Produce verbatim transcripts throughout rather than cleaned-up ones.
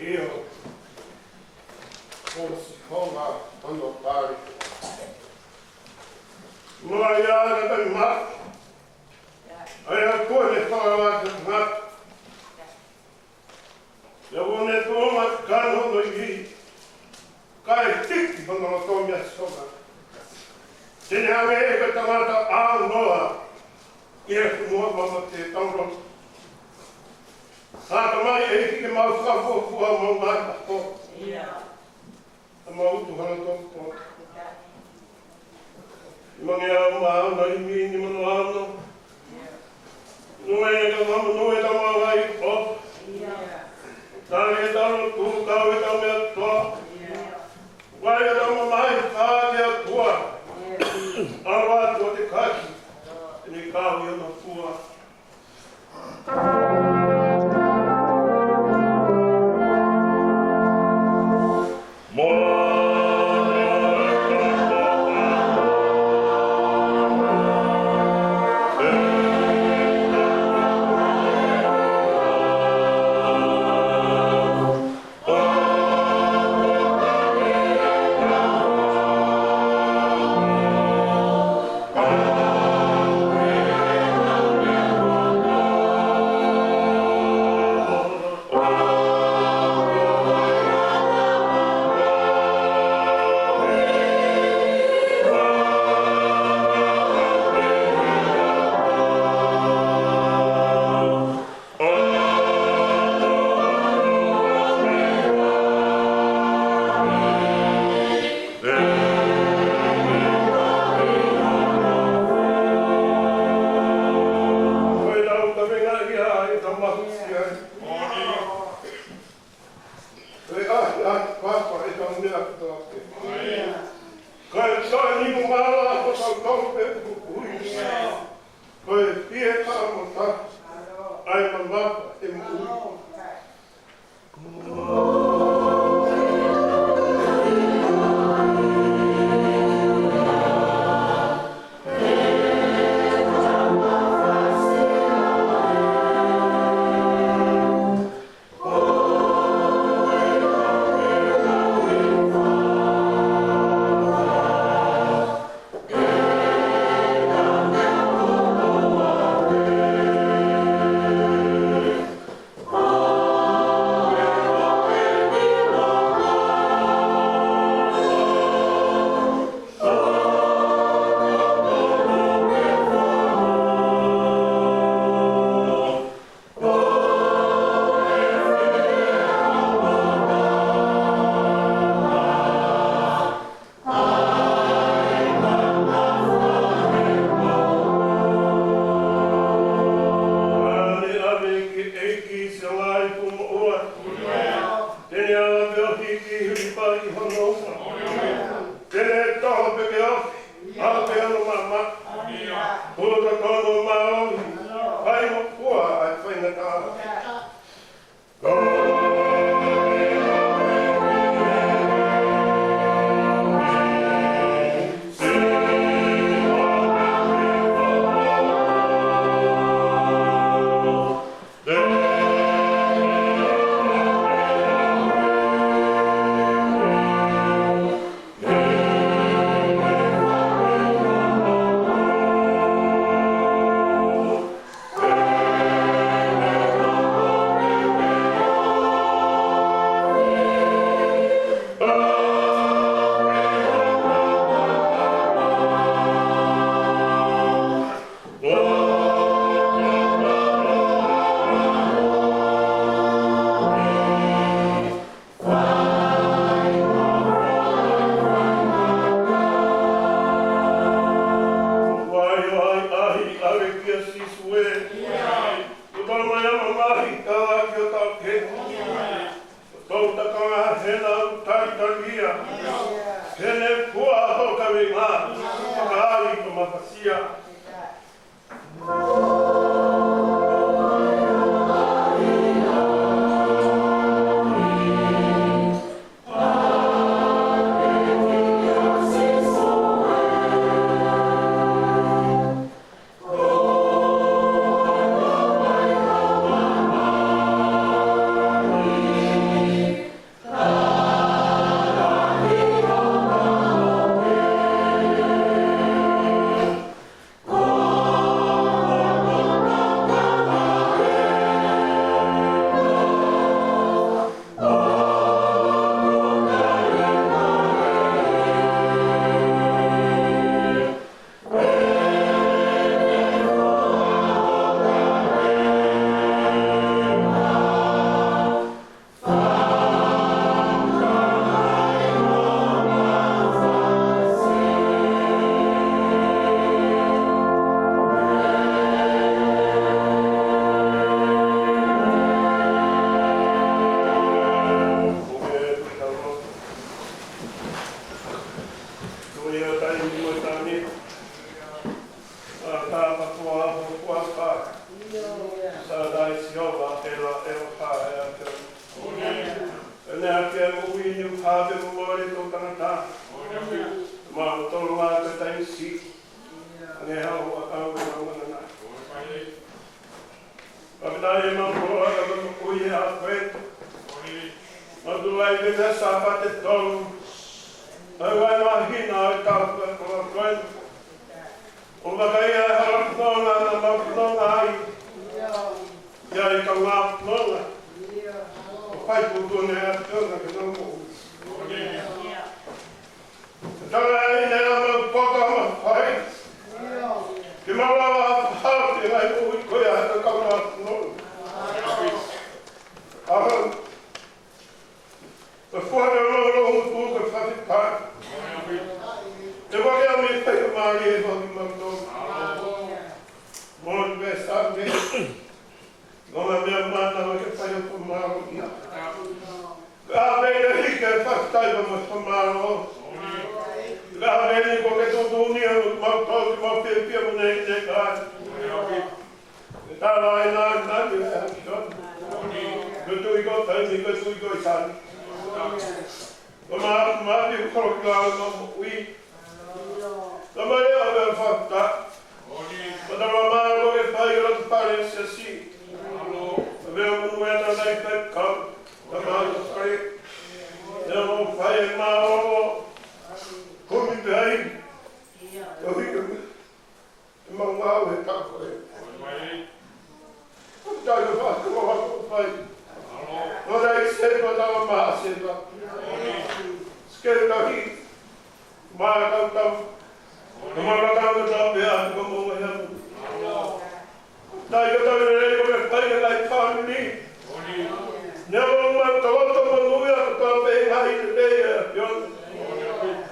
ʻIo, ko Sihova hono pale. Mo ia na kai ma. ʻA ia ko e fala te ma. Ia ʻoku ne tō ma kano no i. Kae tiki hono loto mea Sihova. Te ne hangē ko e tangata ʻaunoa ʻi he fonua mamaʻo te tauro. Ka tamai ʻe hiki mau fakafuafua mau ngata ko. ʻA mau utu hana toko. Mangeau ma au na imi ni mano ano. Nue ka mama nue ka mama i o. Tali e talo tu kau e tau mea toa. Vai e tau mama i ka ke a tua. Awa tua te kaki. Ni kau i ana tua. Ko e ʻahiʻahi papa ʻetau meʻa kotoa pē. Ko e toe ni mo mala ko tau tau pē kukuhi. Ko e pie ka mo ta. ʻAi mamafa e moʻui. Te ne ʻave ʻo hiki hili pali hono uma. Te ne toho pē ke ofi, ʻalu pē hono maʻamaʻa. Ko e totonu ʻo mālohi, fai mo kua ai faingataʻa. Vai o ai ahi ʻave kia Sīsū ē. Kuo tau mai ama mahi ka la ki o tau ke. Tau takanga hena u tai tai ia. Hene kua ho ka me ngā. Ka ai ka mafasia. Pea pea mo ui ni u hāpe mo mole tō tangata. Mau tolo ngā te taisi. Ange hau a kau e mau manana. Pea pea e mau koloa ka mau ui e a koe. Mau tu ai pea Sāpate tolu. Ai wai mahina ai tau ka koloa koe. ʻO makaia e hala fononga naʻa mau fononga ai. ʻIa, ʻi he kaungā fononga. ʻO fai putu ne a tona ke nau moʻui. Tala ai ne a mau pota ma fai. Ke mau lava hau te ngai moʻui ko ia he kaungā fononga. Aha. Ka fua ne lau lau mutu ka fati pai. Te wake a me fai ka mālie e waki mautolu. Mō ni me sa me. Nō na mea mana wake fai o ka mālo ia. Ka me ne hike fati tai ma ma ka mālo. Ka me ni ko ke tutu ni a mautolu ki mau pia pia mo ne ne kai. Ka laina na ni e action. Ko tui ko taimi, ko tui ko i sani. Ko ma, ma ni ko koloa ki lau ma moʻui. Ka ma ia me fata. Ko ta ma ma ko e fai o la pare siasi. Ka me o munu e ta nai fai kau. Ka ma ko fai. Ia mo fai e ma o. Ko mi pe ai. Ko mi ke mi. ʻE mau ngāue he taʻu ko ē. ʻOku tau ʻi he fānau ʻoku fai. Nō ʻai sepa tau maha sepa. Seketali. Maha tau tau. Nō maha tau tau pea atu ka mau mai atu. Tau ʻi he tau lelei ko e fai e lai fāmili. Nea mau mau tau tau manuia ka tau pē ngai lelei e apion.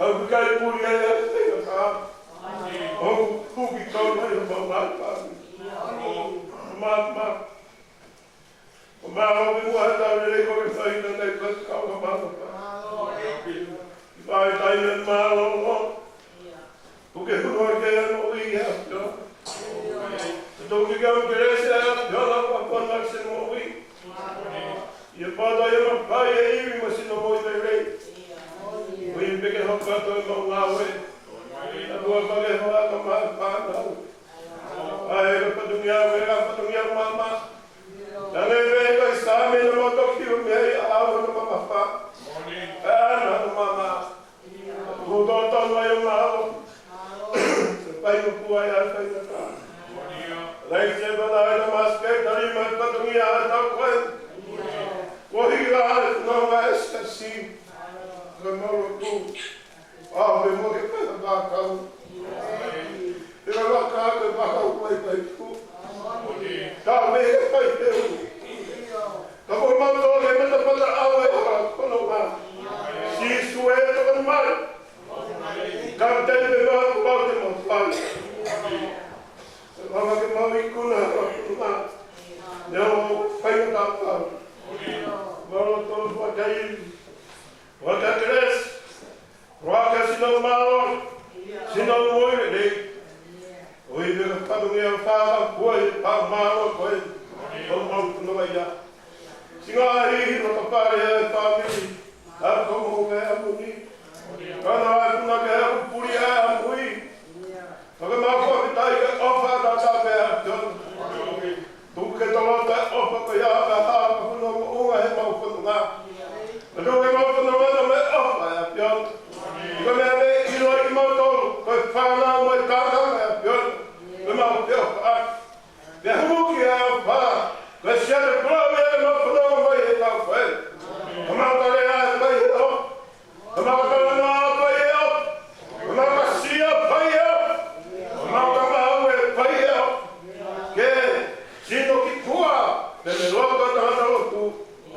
Au kai puli ai ai e fai ka. ʻO puki tau mai ʻo mau mai pāmi. Ma, ma. Ma, ma, mi mua he tau lelei ko ke fai na nai pasi kau ka ma, ma, ma. Fai tai na ma, ma, ma. Puke hulu ake a moʻui ia. Tau ki kau ke lese a, ia la pa pa na se moʻui. Ia pata ia ma fai e iwi ma sino moʻui lelei. Ui peke hau kato e mau ngāue. Ka tua pake hoa ka ma, ma, ma. ʻAi, ka fatongia, ka fatongia mama. Ka ne me ka i same na ma toki o me ai a au na mama fa. Ka na mama. Kuto tonu ai o mau. Pai no kuai a kai na ka. Lai se ba lai na mas ke tali mai fatongia a tau koe. Ko hila ai no ma eskasi. Ka mau tu. ʻA, me mo ke pena mākau. ʻE ka laka ke mākau mai mai tu. Ka me ke pai te u. Ka mo mau tō ke mata pata ʻawe ʻa kono mā. Sīsū e tō mai. Ka te me mākau pau te mau fai. Mama ke mau ikuna ʻa kono mā. Neo fai na tāpau. Mau tō fuakai. Fuakai Kelesi. Roa ka sino mālō, sino moʻui lelei. ʻOi me ka fatongia fā ka kua i pā mālō ko e. ʻO mau tuna mai ia. Singa ai hino ka pare e fāmili. A ka mo me a muni. Ka na ai kuna ke a puli a mui. Ka ke mau kua ki tai ke ʻofa ta ta me a tonu. Tuku ke tolota ʻofa ko ia ka ha ka huna mo unga he mau fononga. Ka tuku ke mau fononga na me ʻofa e ʻAfiona. Ko e meʻa me ʻilo ai kimautolu, ko e fānau mo e kākā e ʻAfiona. Ko e mau te ʻofa ai. Pea hū ki he ʻofa. Ko e sia te pulau ia e mau fononga mai he kau koe. Ko mau tale ai mai he ʻofa. Ko mau talanoa pai e ʻofa. Ko mau kasia pai e ʻofa. Ko mau kamau e pai e ʻofa. Ke sino ki tua, pe me loto tangata lotu.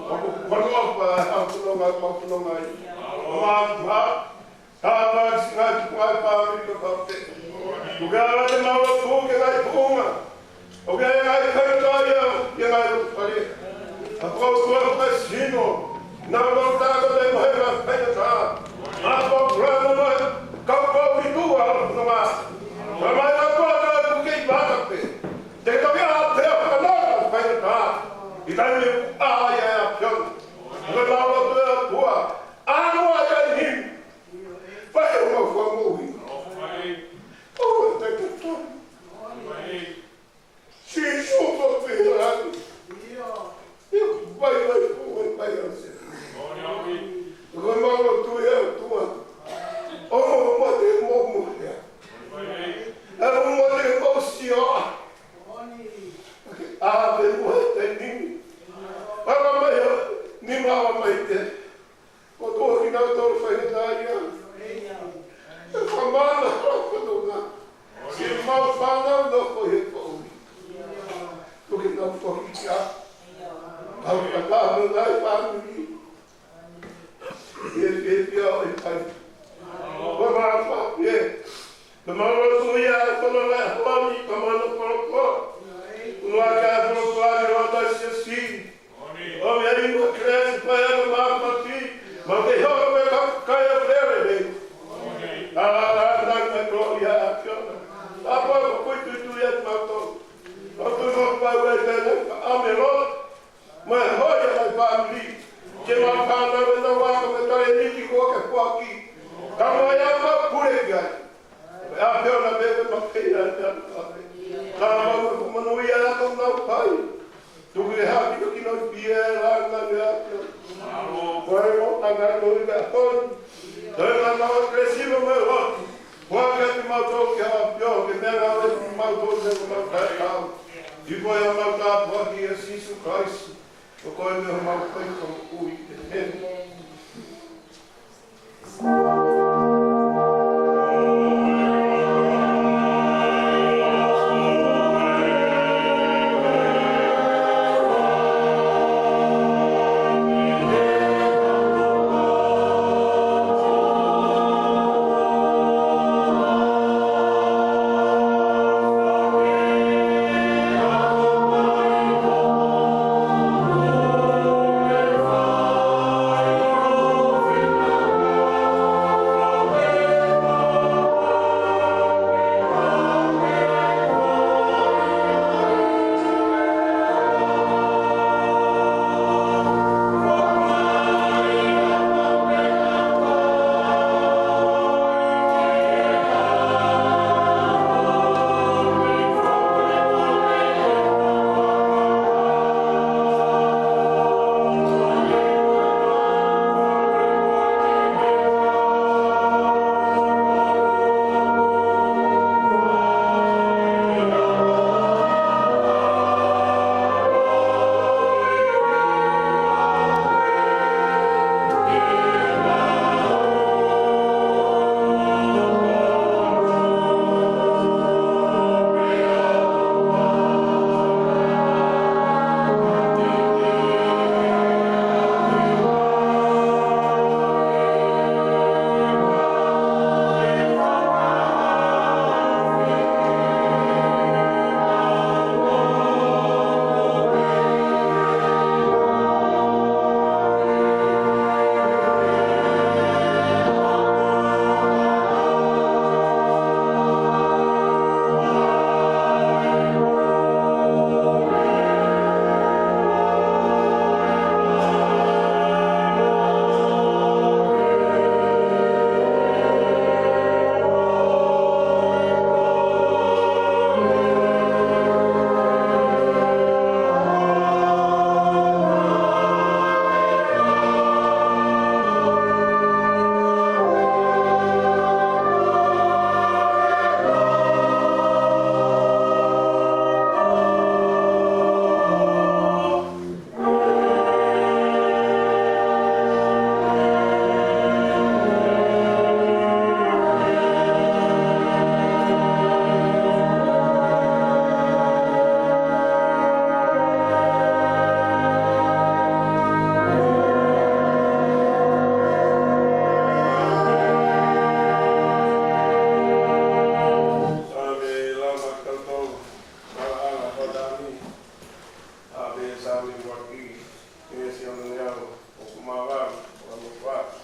ʻOku kono ʻofa, hau kuno ngai, mau kuno ngai. Ko mau, mau, tā pā ki singa ki tua e pā mi ka pā te. Kuka ala te mau lotu ke ngai kuunga. ʻOku ʻi ai e ngaahi faingataʻa ia, ʻi he ngaahi lotu fale. ʻA ko e ʻOtua ko e sino, naʻa mau tākata mo e ngaahi faingataʻa. ʻA ko e pulana mo e kaupau ki tua ʻa e fononga. Ka mai ʻa ko e ʻOtua ko e kei pāka pē. Te ke toki ʻā pē ʻa e fononga faingataʻa. ʻI taimi ʻoku ʻā ai ʻa e ʻAfiona. Ko e mau lotu ʻa Ni mava mai te. Ko tō kinautolu fai he taia. E fakamana ko tō na. Si mau fana no ko he ko. Ko ke nau ko ki kia. Au ka ta no nai family. Ia, ia, ia, e pai. Ko ma fa, ia. Ko ma lo tu ia, ko ma la, ko mi, ko ma lo ko ko. Ko ma ka ko ko a lo ta si si. ʻOmi ʻa e ʻuhinga kelesi pea mo e māfana, mo e hoko mai ka kai ʻa Fere nei. ʻA, ʻa, ʻa, ʻa, ko ia ʻa Fiona. ʻA, ko, ko, ko, tu, tu, ia, mātou. ʻO tu, ko, pa, ua, te, te, ʻa, me lo. Mo e hoi ʻa e fāmili. Ke ma fānau e tau ako me tai e niti ko ke poaki. Ka mo ia ma pule ki ai. ʻA Fiona pē ko ma pei ʻa e ʻa. Ka ma, ma, ma, no ia ʻa tau nau pai. Tuku e haʻapiʻo ki nau pia e lana ni a pia. Ko e mo tanga no i ka hon. Toi ka na o kresima mo e lotu. Kua ka ki mau tau ki haʻapiʻo, ke mea ngā e ki mau tau ke mau kai kau. I ko e mau tāpuaki ʻia Sīsū Kalaisi. Ko koe me mau kai kau ui. ʻĒmeni. ʻAve Saame ʻuluaki, ʻe Sione Leao, ʻoku mavalu, ʻoku mavalu.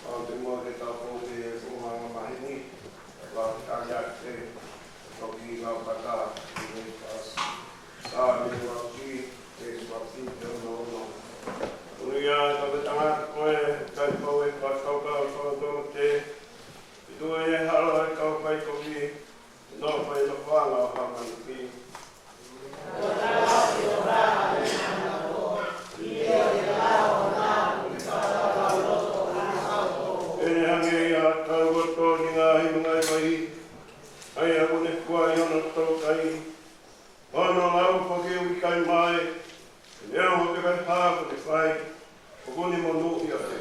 ʻOku te moʻui ke tau pō ke ʻoku manga maheni, ʻa e kaliake, toki lau pata, ʻi he kasi. Saame ʻuluaki, ʻe ʻuluaki, te ono ono. ʻUluia, ka te tangata ko e, kai pau e, ka kau kau kau kau te, i tu e halo e kau kai kovi, no ko e no kua ngau hamanaki. ʻE hangē ia ʻa e kau koto ni ngaahi mangai vai, ʻa ia ʻoku ne kua ʻi hono taukai, hono lau ko ke ui kai mai, ʻe neongo pe ko e hā ʻoku ne fai, ʻOku ne monūʻia pē.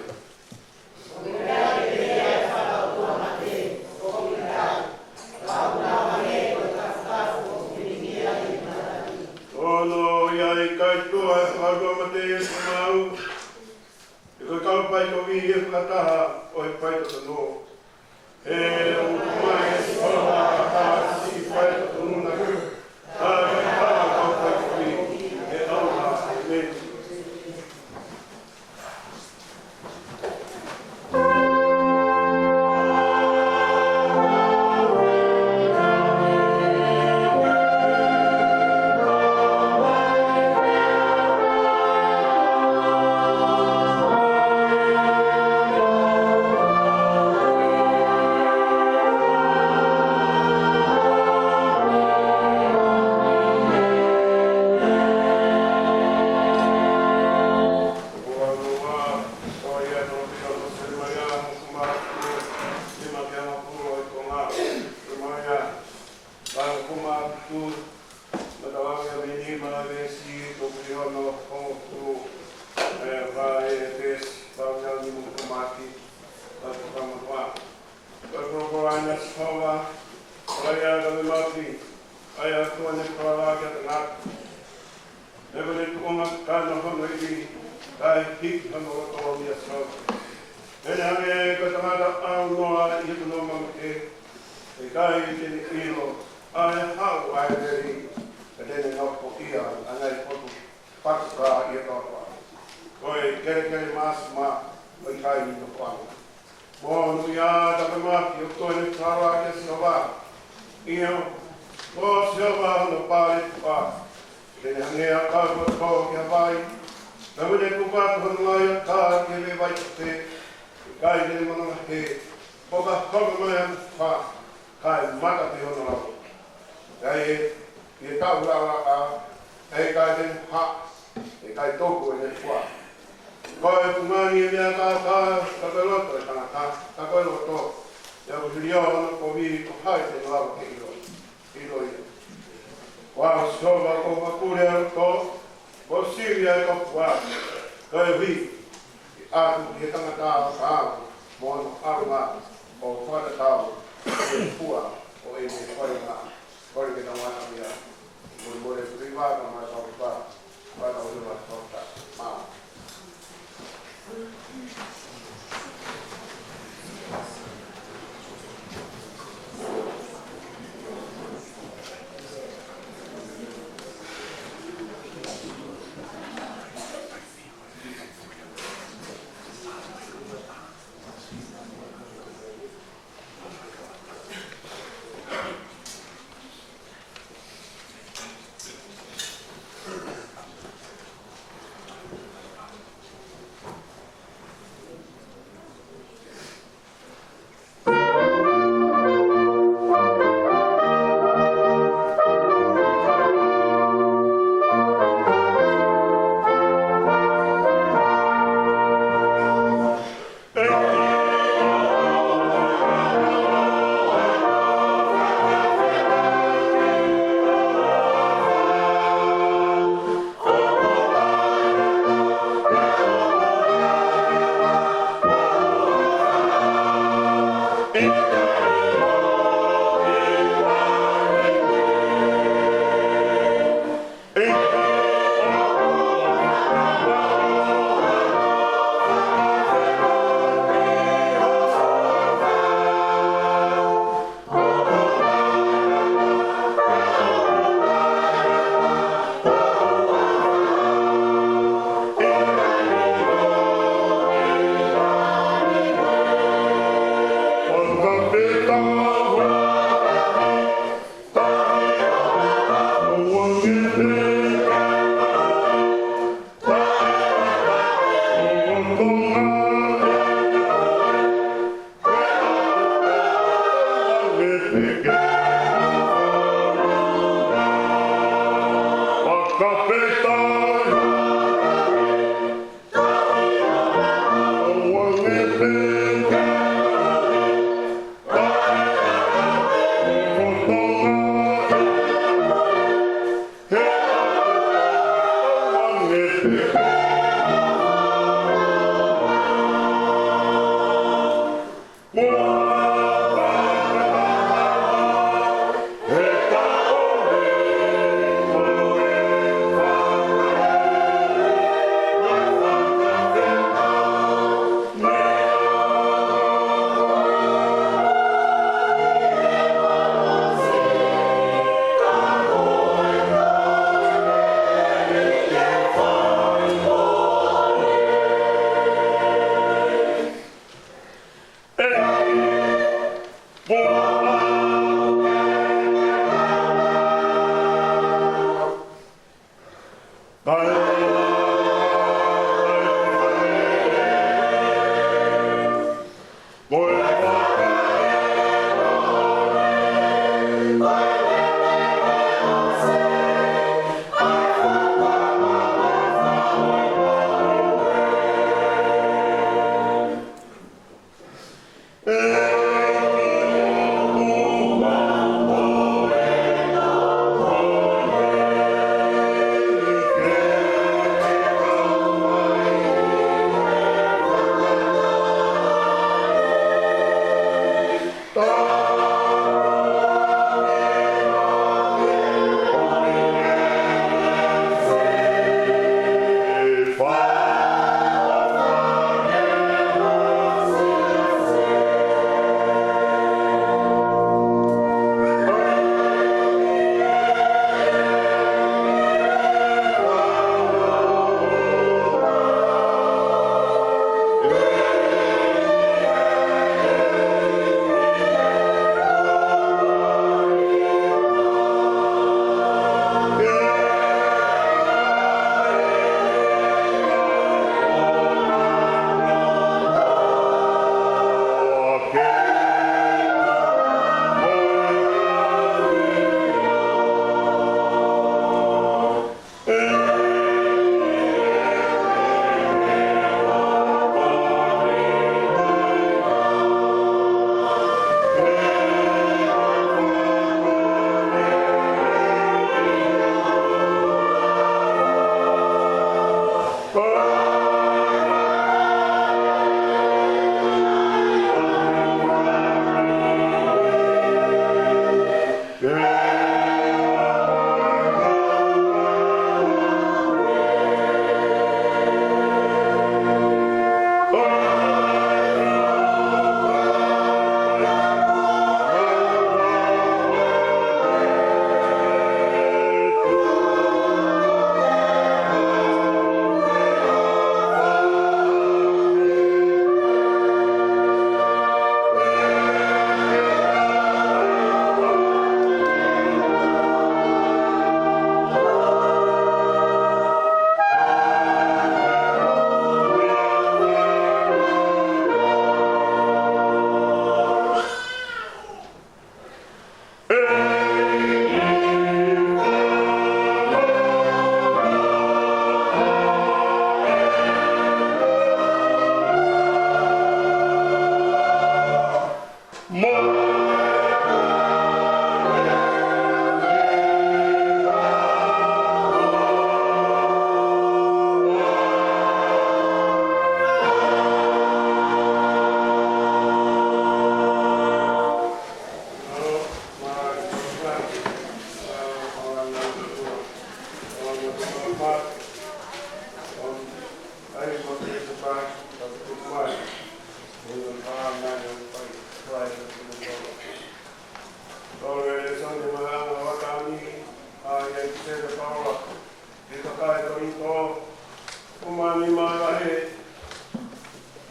Ko hono ʻikai toe fakaʻotua mate ʻa e ʻOtua maʻu, he ko e kau faikovi ʻe fakataha ʻo e faitotonu. He ʻoku mai ʻa Sihova ʻa e siʻi faitotonu naʻa ku, ʻa e kau faikovi ʻi he ʻaho. ʻĒmeni. Ko ia ʻoku tau pehē ʻo Selemaia, hongofulu mā fitu, lima ki he hongofulu ʻo e konga. Selemaia, hongofulu mā fitu, naʻa tau lau ia mei he nima, veesi tolu ki hono hongofulu, ē, vahe, veesi, tau lau ni mo ko maki, tau toka mo koa. Ko e folofola ʻa Sihova, ko ia ʻa e Tamai Mafi, ʻa ia ʻoku ne falala ki he tangata. He ʻoku ne tuʻunga kakano hono ivi, kae hiki hono loto mei Sihova. He ʻoku ne hangē ko e tangata ʻaunoa ʻi hono mamake, ʻe ʻikai te ne ʻilo ʻa e haʻu ʻa e veli, ka te ne nofo ia ʻi he ngaahi potu patuka ʻi he toafa. Ko e kelekele māsima ʻoku ʻikai nofo ange. Monūʻia ʻa e Tamai Mafi ʻoku ne falala ki Sihova. ʻIo, ko Sihova hono pale tuʻa. Te ne hangē ha kau ʻoku tō ki ha vai. Naʻa ne kupu atu hono ngaahi aka ki he vai pē. ʻIkai te ne mononga hē. ʻO ka hoko mai ha fā, kae mata pē hono lau. ʻIkai ʻe, ʻe tau lava ʻa, ʻe ʻikai te ne hā, ʻe ʻikai tō ko ʻene fua. Ko e fungani ʻe meʻa kākā, ka ko e loto ʻe tangata, ka ko e loto, ʻe ʻoku hilio hono kovi, ko hai te ne lava ke ʻilo, ʻilo ia. Ko au Sihova ʻoku ou fakapule ʻa e loto, ʻoku ou sivia ʻa e fua, koeʻuhi ke ʻatu ki he tangata ʻo ka au, mo hono ʻalunga ʻo fakatatau ki he fua ʻo ʻene koeʻuhi. Kole ke tau ngata mia, mole mole fuli vā, ka mai tau fā, vā tau hiva tau tā. Mā.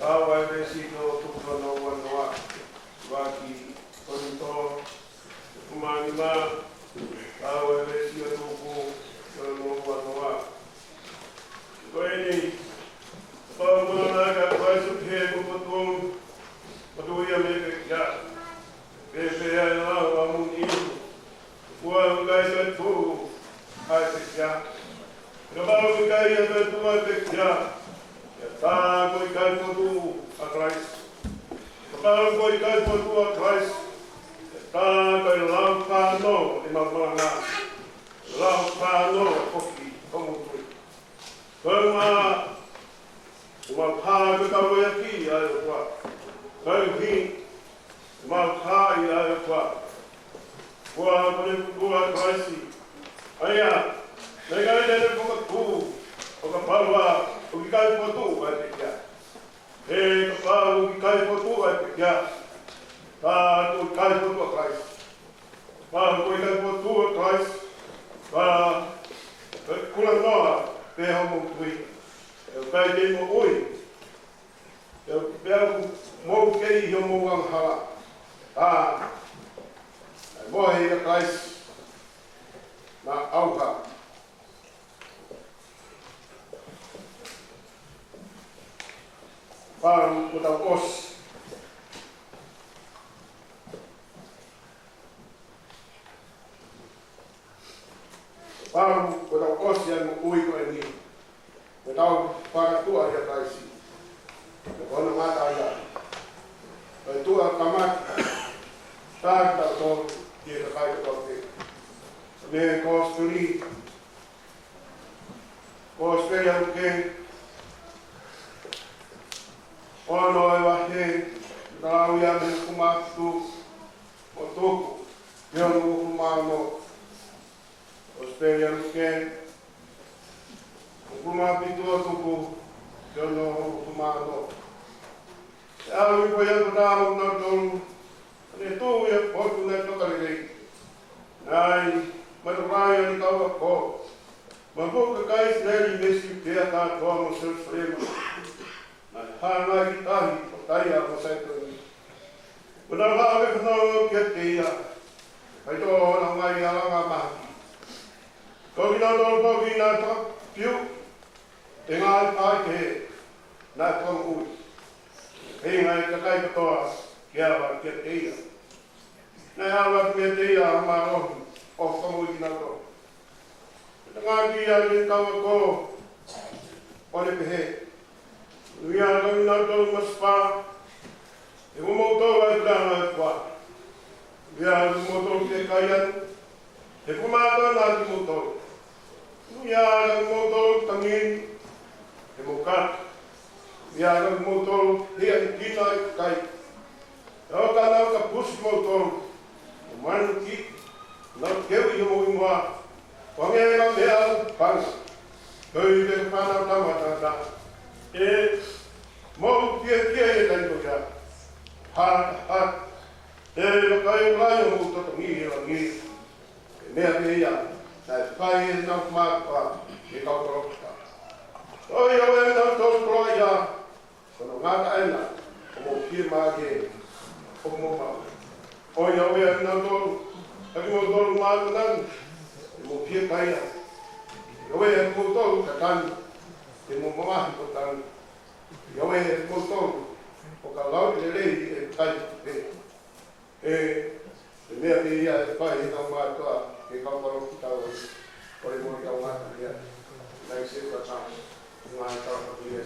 Kau ai veesi ʻo tuku ki hono uanoa. Vaki Kolinitō, hongofulu mā nima, kau ai veesi ʻo tuku ki hono uanoa. Ko eni, kapau ʻoku mou ʻalu ʻa Kalaisi ʻo pehē kuo fotu, fotu ia mei he pekia. Pehē ʻa e lau ʻa e moʻoni, kuo ʻikai toe tuʻu ʻa e pekia. Kapau ʻoku ʻikai toe tuʻu ʻa e pekia, ʻe tā kuo ʻikai fotu ʻa Kalaisi. Kapau ʻoku ʻikai fotu ʻa Kalaisi, ʻe tā ko e lau fānau ʻi he malanga. Lau fānau foki ʻo moutui. Ko e ʻuhinga, ʻoku mau hā ko e kau ʻi he ʻEiki ʻa e ʻOtua. Ko e ʻuhi, ʻoku mau hā ʻi he ʻOtua. Kuo ne fotu ʻa Kalaisi. ʻA ia, naʻe ʻikai te ne fokotuʻu, ʻo kapau ʻoku ʻikai fotu ʻa e pekia. He kapau ʻoku ʻikai fotu ʻa e pekia, tā kuo ʻikai fotu ʻa Kalaisi. Kapau ʻoku ʻikai fotu ʻa Kalaisi, tā ko e kula noa pē hoʻomou tui. ʻE ʻikai te mou moʻui. ʻE ʻikai te mou kei ʻi hoʻomou angahala. Tā, ʻe mohe ʻia Kalaisi, naʻa ʻauha. Kapau kuo tau ʻosi. Kapau kuo tau ʻosi ʻa e moʻui ko eni, kuo tau fakatuʻa ʻia Kalaisi. Ko hono ngata ia. Ko e tuʻa kamata, tā kitautolu ki he kakai kotoa pē. Mei he kosipeli, Kosipeli ʻa Luke, ono e vahe, talau ia mei he hongofulu mā fitu ʻo tuku ki hono hongofulu mā ono. Kosipeli ʻa Luke, hongofulu mā fitu ʻo tuku ki hono hongofulu mā ono. ʻE ʻalu hifo ʻa e fakatātā ʻo kinautolu, ʻo ne tuʻu ʻi he potu naʻe toka lelei. Naʻe ʻi ai ʻa e tokolahi ʻo e kau ako, mo e fuʻu kakai ʻIsileli mei Siutea kātoa mo Selusalema. Naʻe hāngai ki he tahi ko Taia mo Saitoni. Mo nau haʻu ke fanongo kiate ia, ʻi he faitoʻo ʻo honau ngaahi alanga mahaki. Ko kinautolu foki naʻe fakafiu, ʻi he ngaahi faʻahikehe naʻe fakamoʻui. He ʻi ai ʻa e kakai kotoa ke ava kiate ia. Naʻe ʻalu atu meiate ia ha mālohi ʻo fakamoʻui kinautolu. Naʻe tangaki ia ki he kau ako, ʻo ne pehē, Monūʻia ʻa kimoutolu masipa, he ko moutolu ʻa e puleʻanga ʻo e ʻOtua. Monūʻia ʻa kimoutolu kekaiʻi, he ko e mākona ʻa kimoutolu. Monūʻia ʻa kimoutolu tangi ni, he mou kata. Monūʻia ʻa kimoutolu hia i kina ʻa e kakai. He ʻoka ʻenau kapusi kimoutolu mo e manu kiʻi, ʻenau keu ʻi homou hingoa, ʻo hangē ko e meʻa ʻoku panga. Koeʻuhi ko e Fanautama ʻa Tangata. ʻE mou fiefia ʻi he taimi ko ia. Hā, hā. ʻE vakai ʻoku lahi hoʻomou totongi ʻi he langi. Ko e meʻa pē ia naʻe fai ʻe heʻenau mātuʻa ki he kau palōfita. ʻOiauē ʻa kimoutolu koloaʻia, ko hono ngata ʻena ʻoku mou fiemālie ʻoku mou maʻu. ʻOiauē ʻa kimoutolu, ʻa kimoutolu māʻoniʻoni, he mou fiekaia. ʻOiauē ʻa kimoutolu katangi, he mou mamahi ko e tangi. ʻOiauē ʻa kimoutolu ʻoku lauʻi lelei ʻe he kakai pē. ʻE, ko e meʻa pē ia ʻe fai ʻe heʻenau mātuʻa ki he kau palōfita ʻo e, ʻo e moʻui kaungā ia. Naʻe ʻi ai e fakatātā, ngaahi tau ko ia.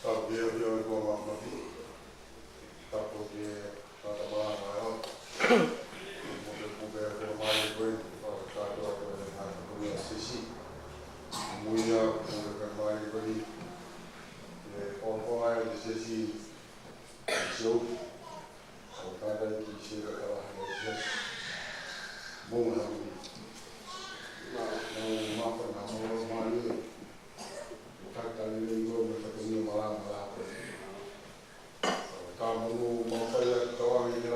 Tau ki he ʻOtua ko e Māfimafi. Tau ki he Tangata Malanga ʻo e ʻOtua. Mo e puke ko e mālie ko eni, fakataha atu e ngaahi tokoni ʻa Siasi. Mo ia, puke ko e mālie ko eni, ʻe ʻofa ai ʻa Siasi, Siasi. ʻO kātaki ki he kalaha ʻa Siasi. Mo e haʻu. Mo e māfana, mo e mālie. Mo e kātaki lelei ko e mo e tokoni malanga, malanga ko eni. Ka manu mau fai atu tauange ki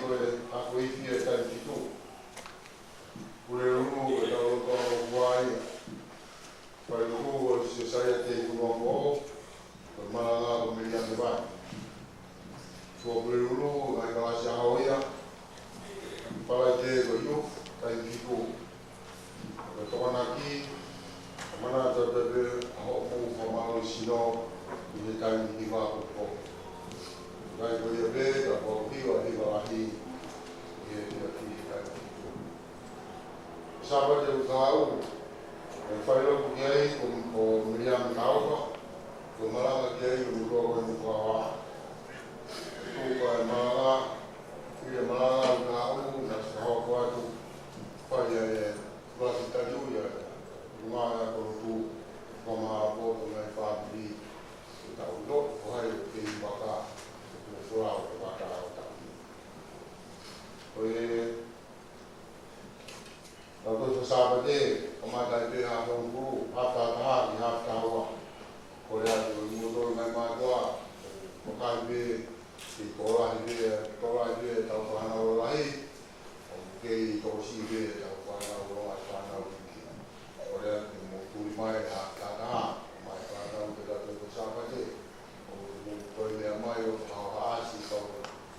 Ko e ako ifi e taimi fitu. Pule Lulu, ko e tau loto ʻa Haʻapai. Failulu ʻo e Siasaiate ʻi Tunuafoʻou, ko e malanga ko Meliame Vai. Tuʻa Pule Lulu, ngaahi kalasi ʻaho ia. Falaite ko e youth, taimi fitu. Ko e tokonaki, ʻamanaki pē ʻa hoʻomou fakamālohisino ʻi he taimi hiva ko ē. Kae ko ia pē, ka ko e hiva, hiva lahi, ʻi he hiva ki he taimi fitu. Sāpate ʻoku tau, ʻe fai atu ki ai ko, ko Meliame Kaoka, ko e malanga ki ai ko Mutua ko e Mutua. Tuku e malanga, ʻi he malanga ʻoku tau, naʻe fakahoko atu, fai ai e Lasi Taliu ia, ʻuhinga ia ko e lotu, ko e maʻu ʻa e ngaahi fāmili, ʻoku tau ʻilo, ko hai ʻoku kei vaka, ko e folau ʻo e vaka ʻo tau. Ko e, tau tohi Sāpate, kamata ai pē hā hongkulu, hā taha ki hā taha ua. Kole atu ʻe moutolu ngaahi mātuʻa, ko e kai pē, kei tokolahi pē, tokolahi pē, tau fānau lahi, ʻoku kei tokosiʻi pē, tau fānau, ʻo ngaahi fānau iiki. Kole atu ke mou tuli mai, hā taha, mai fānau ke tau tohi Sāpate, ʻo mou toe meʻa mai, ʻo fakahaohaoa siʻi kau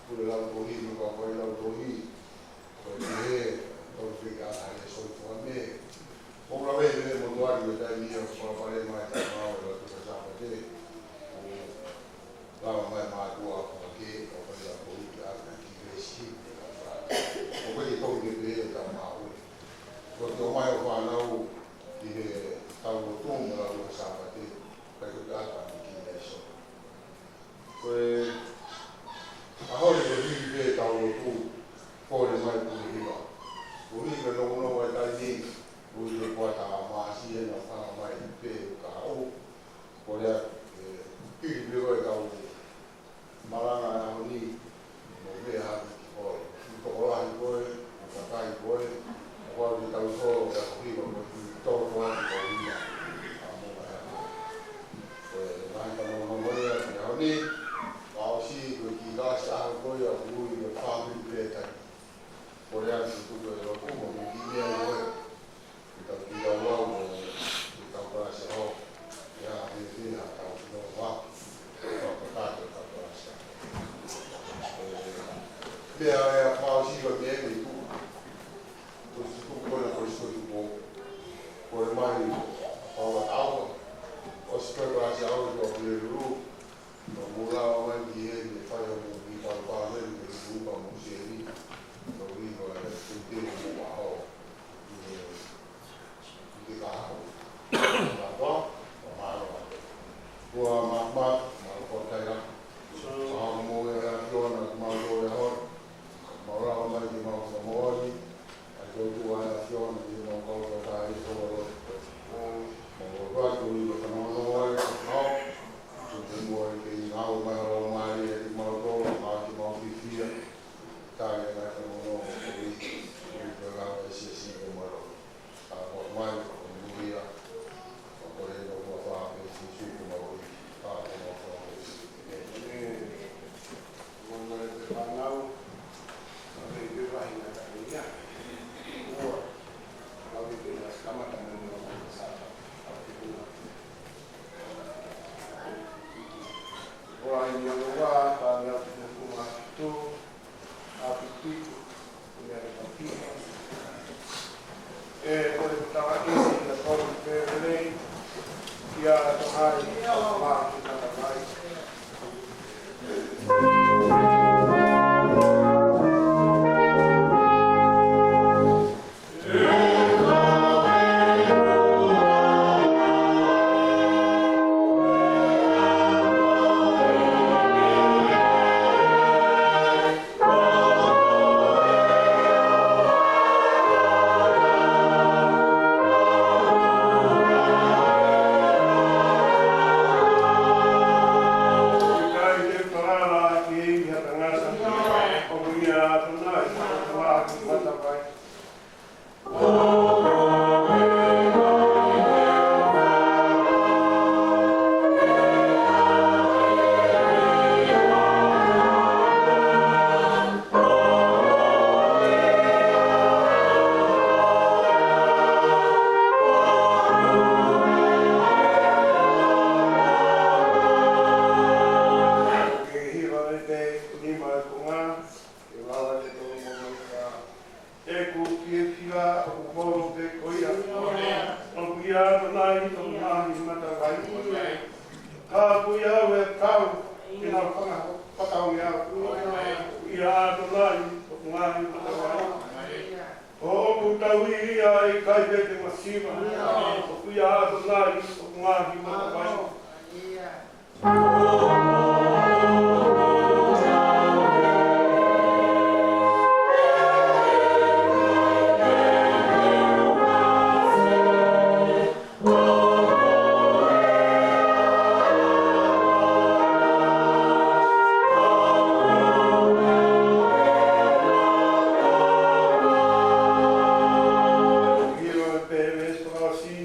pule lautohi, mo e kau failautohi, ko e pehē, tau fika ʻa e sō fua me. Ko e lave pē mo tuari ko e taimi ia, ko e pale mai tā mau e lautohi Sāpate. Ko e lava mai mātuʻa ko e ke, ko e pale ko e ke ʻa e ki vesi, ko e pale. Ko e ke tau ke pē tā mau. Ko e tō mai ʻo fānau, ʻi he tau lotu mo e lautohi Sāpate, kae ko e ʻata ki he sō. Ko e ʻaho ni ko e hili pē tau lotu, kole mai pule hiva. Ko e hili pē nongonongo e taimi, ko e hili pē kuata Maʻasi ʻe na fanga mai pē ka au. Kole atu, ʻe, hili pē ko e tau malanga e ʻaho ni, mo e hā ki koe. Tokolahi koe, mo kakai koe, ʻo kau ki tau holo, ka ko hiva, ko e tō koe, ko hiva. ʻA mo ka hea. Ko e ngaahi tama mo mo ia, ki he ʻaho ni, ʻa ʻosi, ko e kiʻi kalasi ʻaho ko ia, ʻoku ui ko e family prayer time. Kole atu tuku e lotu, mo e kiʻi meʻa ko e. Ke tau kiʻi tau au, ke tau kalasi ʻaho. Ia, he, he, ha, tau, tau, tau, tau, tau, tau kalasi ʻaho. Meʻa, ʻe, ʻa, pau si, ʻo meʻa, meʻa, tuku. Ko si tuku, ko na, ko si tuku. Kole mai, pau a tau. ʻOsi ko e kalasi ʻaho, ko e lulu. Ka mou lava mai ki heni, fai hoʻomou kiʻi palopalema, ke tuku pea mou sēni. Ka ui ko e, ko e te mo ʻaho. Ko e, ko e te ka ʻaho. Ka toa, ka mālō. Kua ma, ma, mālō ko taira. Ka mou e a kiona, mālō e hoi. Mou lava mai ki mau ka moani. ʻA e ʻOtua ʻa e ʻAfiona, ʻi he mau kau ka taha ʻi he tau alo. Mau ʻoatu ʻi he fanongonongo ʻa e ʻAfiona. Tuku ke mua ʻi he ngāue mai ʻa e Laumālie ʻiate kimautolu, ʻa e mau fifia. Tali ʻa e fanongonongo ko ʻi, ʻi he ngāue ʻa e siasi ko e malo. ʻA ko mai, ko e muia. Ko e kole ʻa e ʻOtua pē Sīsū ko mau ʻi, ʻa ko mau fakamoʻui. ʻĒmeni. ʻA ʻAtonai ʻoku ngaohi matavai. ʻOku tauhi ia ʻe ʻikai pē ke masiva. ʻOku ʻia ʻAtonai ʻoku ngaohi matavai. ʻIo, naʻe pehē ʻe he veesi fakaʻosi,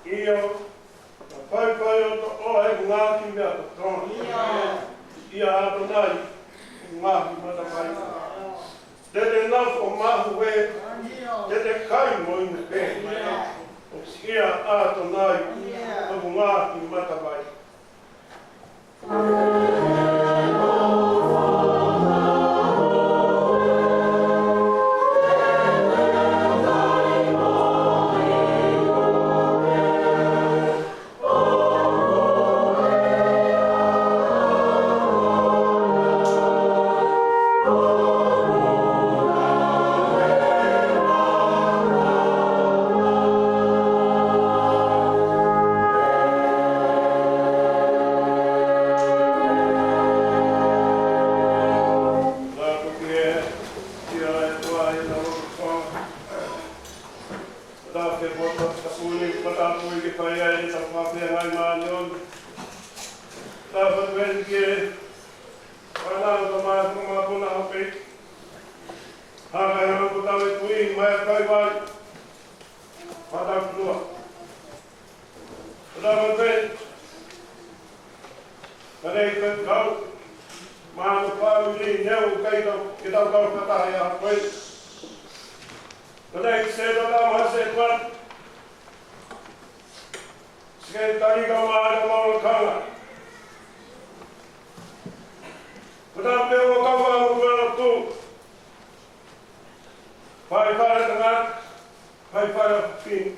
ʻio, naʻe fai fai ʻo toʻo ʻa e ngaahi meʻa kotoa. ʻIo. ʻIa ʻAtonai ʻoku ngaohi matavai. Te te nofo maʻu ē, te te kai mo inu pē. ʻOku ʻia ʻAtonai ʻoku ngaohi matavai. Tapu ki he, ki he ʻOtua ʻi he tau loto. Tapu ki he potu tapu ni, tapu ki he fai ai ʻetau fakafeangai māʻoniʻoni. Tapu ki he fānau, tamai, tamai, puna hope. Haka e hanga ko tau e kui, mai kai vai. Mata kulua. Tapu pē. Kane i kai kau. Mā no fāmili neu kai tau, ke tau kau fakataha ʻia koe. Kane i se tau mā se kuat. Sekelitali kae ʻumaʻā e kau maʻu lakanga. Ko tapu pē ʻo kau maʻu lakanga tu. Fai fale tangata, fai fale fafine.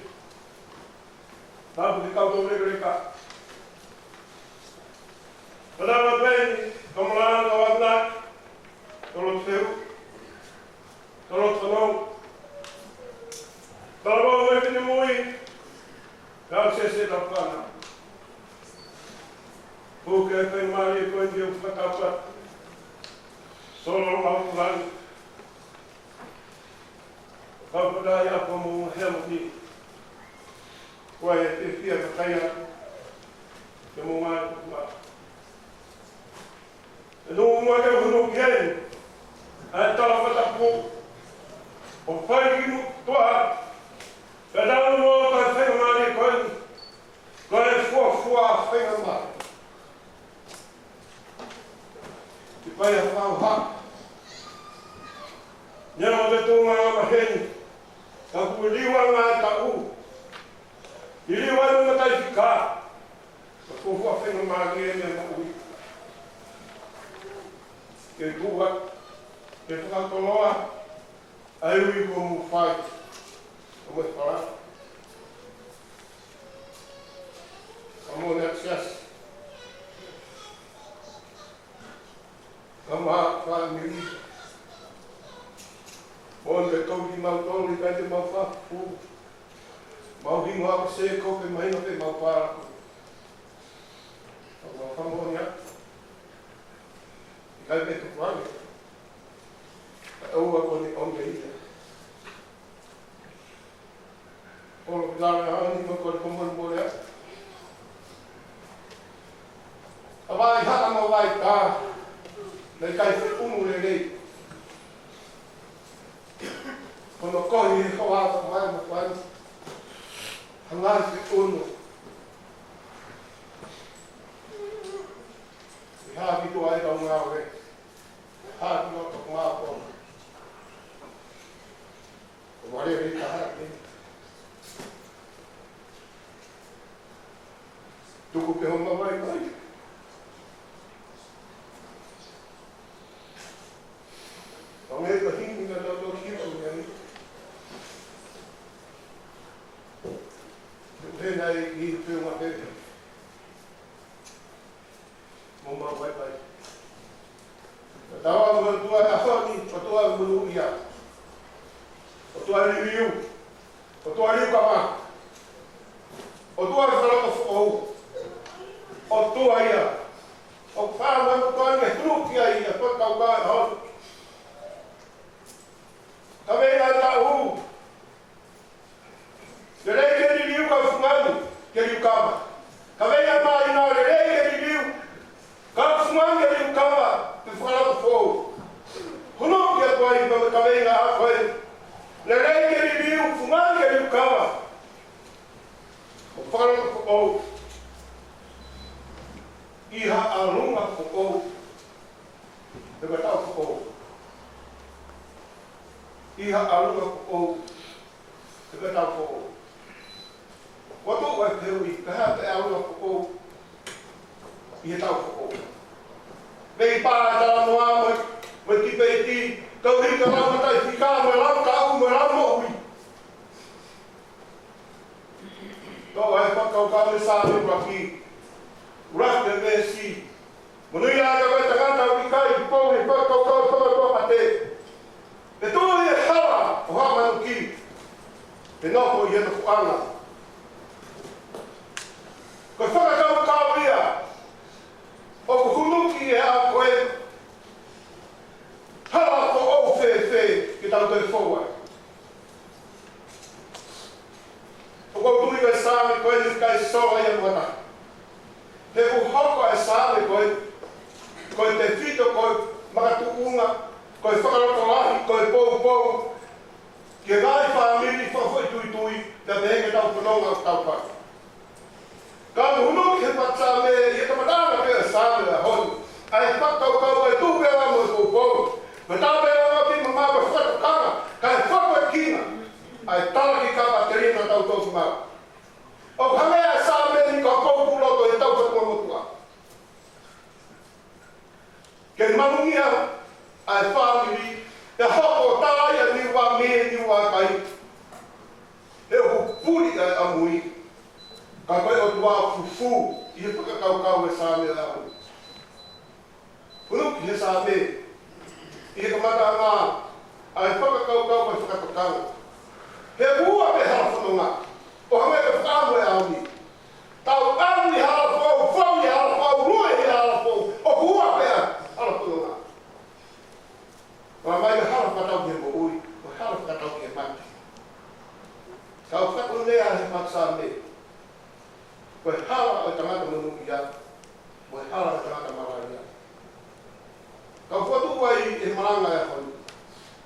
Tapu ki he kau tau lekaleka. Ko tapu pē, kau maʻu lakanga, kau ʻamanaki. Kau lotu fehuʻi. Tolo tono. Tolo mo e finemui. Kau sese tau fānau. Puke e faingamālie ko eni ʻoku fakatapu atu. Solo mau kulani. Kau patai ʻa komu hemoti. Ko e fiefia ka kai atu. Ke mo mai kua. ʻE nō mua ke hunu ki heni. ʻA e tala fatapu. ʻO fai ki muʻa. Pea tala mo ka faingamālie ko eni. Ko e fuafua faingamālie. Ki pai a fau ha. Nea mo te tō ngā maheni. Ka ku liwa ngā taʻu. Ki liwa ngā matai fika. Ka ko fua faingamālie ʻa e meʻa maʻu. Ke kuva, ke fakakoloa, ʻa e ui ko mo fai, ko mo fala. Ka mo ne aksiasi. Ka mo fāmili. Mo ne tau ki mau tau li kai te mau fafu. Mau hingoa ko se ko pe mahino pe mau fala. Ka mo famonia. ʻIkai ke tuku ange. Ka ʻoua ko ne ʻombe ia. Olo ki lalo e hao ni mo ko le komo ni mo lea. A vai haka mo vai tā. Naʻe ʻikai feʻunu lelei. Ko no kohi he hoa ka mai mo kuani. Hanga feʻunu. ʻI haki tua e kau ngāue. Haki tua ka ngāue. Ko mare rei taha ke. Tuku ke homa vai mai. Ka me ka hini ka tau tau ki au nei. Tuku he nai ki te ma he. Mo ma vai vai. Ka tau a mo tua Monūʻia. ʻOtua liliu. ʻOtua liukama. ʻOtua fakalotofoʻou. ʻOtua ia. ʻOku fānau ʻOtua ni ʻe hulu ki ai ʻa e fakakaukau ʻo e ʻaho ni. Kaveinga ʻe taha. Lelei ke liliu, ka fungani ke liukama. Kaveinga ʻe taha. Lelei ke liliu, ka fungani ke liukama, ke fakalotofoʻou. Hulu ki ai ʻa e kaveinga ko ē. Lelei ke liliu, fungani ke liukama, ʻo fakalotofoʻou ʻi ha ʻalunga foʻou. Pea ka tau foʻou. ʻI ha ʻalunga foʻou. Pea ka tau foʻou. Ko e tuʻu ʻa e fehuʻi, ko e hā pē ʻalunga foʻou ʻi he tau foʻou? Mei pā talanoa mo e, mo e tipeiti, tau hiki lau mataʻifika, mo e lau kaʻu, mo e lau moʻui. Toʻo ʻa e fakakaukau ʻa e Saame ʻuluaki. ʻUluaki ʻa e veesi. Monūʻia ʻa e tangata ʻoku ʻikai pou ʻi he fakakaukau ʻo e fanga ʻotua mate. Pea tuʻu ʻi he hala ʻo haʻa manuki, pea nofo ʻi he nofoʻanga. Ko e fakakaukau ia ʻoku hunuki ʻi he ʻaho ko ē. Hala foʻou fēfē ke tau toe fou ai? ʻOku ou tui ko e Saame ko eni ʻikai sola ia mo ha taha. He ʻoku hoko ʻa e Saame ko eni ko e tefito, ko e makatuʻunga, ko e fakalotolahi, ko e poupou ki he ngaahi fāmili fakafoʻituitui, pea pehē ki he tau fononga ʻoku tau fai. Ka ʻoku hunuki ʻe he fanga Saame, ʻi he kamataʻanga pē ʻo e Saame ʻo e ʻaho ni, ʻa e fakakaukau ʻa e tuʻu pē ʻo e poupou. Pea tā pē ʻo e ʻapi mama pea fakatokanga, kae fakakina ʻa e talaki kapateli na tau tau mā. ʻOku hangē ʻa e Saame ni ko e poupou loto ʻi he tau fatongia motuʻa. Ke manuʻia ʻa e fāmili, ʻe hoko ʻo tā ia ni ua mei ni ua kai. He ʻoku puli ʻa e ʻamui. Ka ko e ʻOtua ʻoku fufū ʻi he fakakaukau ʻa e Saame ʻo e ʻaho ni. Hunuki ʻe he Saame ʻi he kamataʻanga ʻa e fakakaukau mo e fakatokanga. He ʻoku ua pē hala fononga. ʻO hangē ko e fakaʻamu ʻo e ʻaho ni. Tau ʻamu ʻi hala foʻou, fou ʻi hala foʻou, lue ʻi hala foʻou, ʻoku ua pē ʻa e hala fononga. Talamai ko e hala fakatau ki he moʻui, ko e hala fakatau ki he mate. Ka ʻoku fatongia ʻe he fanga Saame, ko e hala ʻo e tangata monūʻia, ko e hala ʻo e tangata malaʻia. Ka ʻoku fotu ai ʻe he malanga ʻo e ʻaho ni.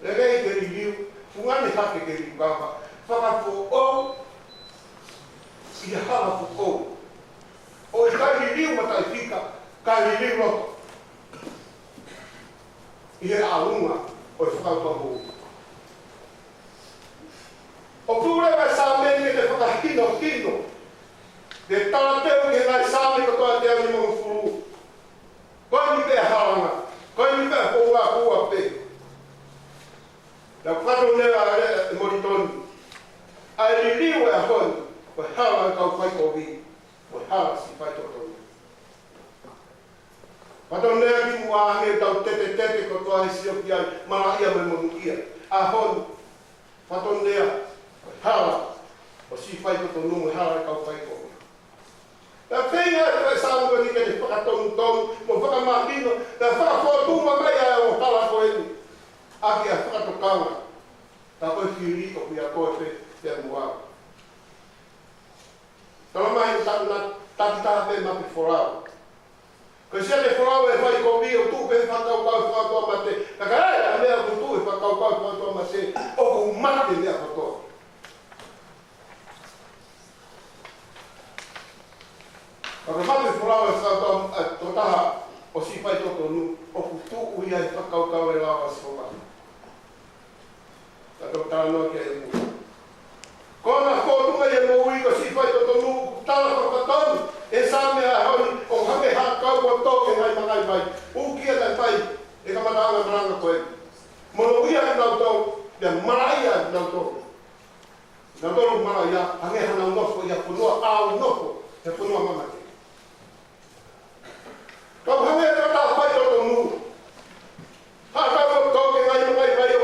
Lelei ke liliu, fungani hake ke liukama, fakafoʻou ʻi he hala foʻou. ʻOku ʻikai liliu mataʻifika, kae liliu loto ʻi he ʻalunga ʻo e fakakaukau. ʻOku tuʻu leva ʻa e Saame ni ke te fakahinohino, ke talateu ki he ngaahi Saame kotoa ʻe teau nimangofulu. Ko eni pē ʻa e halanga, ko eni pē ʻa e founga, ʻoku ua pē. Naʻe fatongia ʻe Molitoni ʻa e liliu ʻo e ʻaho ni, ko e hala ʻo e kau faikovi, ko e hala siʻi faitotonu. Fatongia ki muʻa ange tau tetetete kotoa ʻi he sio ki ai, malaʻia mo e monūʻia. ʻAho ni, fatongia, ko e hala ʻo siʻi faitotonu mo e hala ʻo e kau faikovi. Pea feinga ʻa e Saame ko eni ke ne fakatonutonu mo fakamahino, pea fakafōtunga mai ʻa e hala ko eni ʻaki ʻa e fakatokanga. Ka ko e fili ʻoku ʻiate koe pē, pea mo au. Talamai ʻe he Saame, takitaha pē mape folau. Ko e siʻi ʻa e folau ʻe faikovi ʻo tuʻu pē he fakakaukau ʻo e fanga ʻotua mate. Ka ka ʻi ai ha meʻa ʻoku tuʻu he fakakaukau ʻo e fanga ʻotua mate, ʻoku mate meʻa kotoa. Ka ko e mape folau ʻa e fanga ʻotua, ʻa e tokotaha ʻo siʻi faitotonu, ʻoku tuʻu ia he fakakaukau ʻe lava ʻo Sihova. Ka tau talanoa ki ai ʻi muʻa. Ko hono fōtunga ʻi he moʻui ko e siʻi faitotonu, tala fakatonu ʻe he Saame ʻo e ʻaho ni, ʻo hangē ha kau ʻoku tō ki he ngaahi mangai vai. ʻUkia naʻe fai ʻe he kamataʻanga malanga ko ē. Monūʻia kinautolu, pea malaʻia kinautolu. Kinautolu malaʻia, hangē haʻanau nofo ʻi ha fonua ʻoku nofo he fonua mamate. Ka ʻoku hangē ha taha faitotonu. Ha kau ʻoku tō ki he ngaahi mangai vai,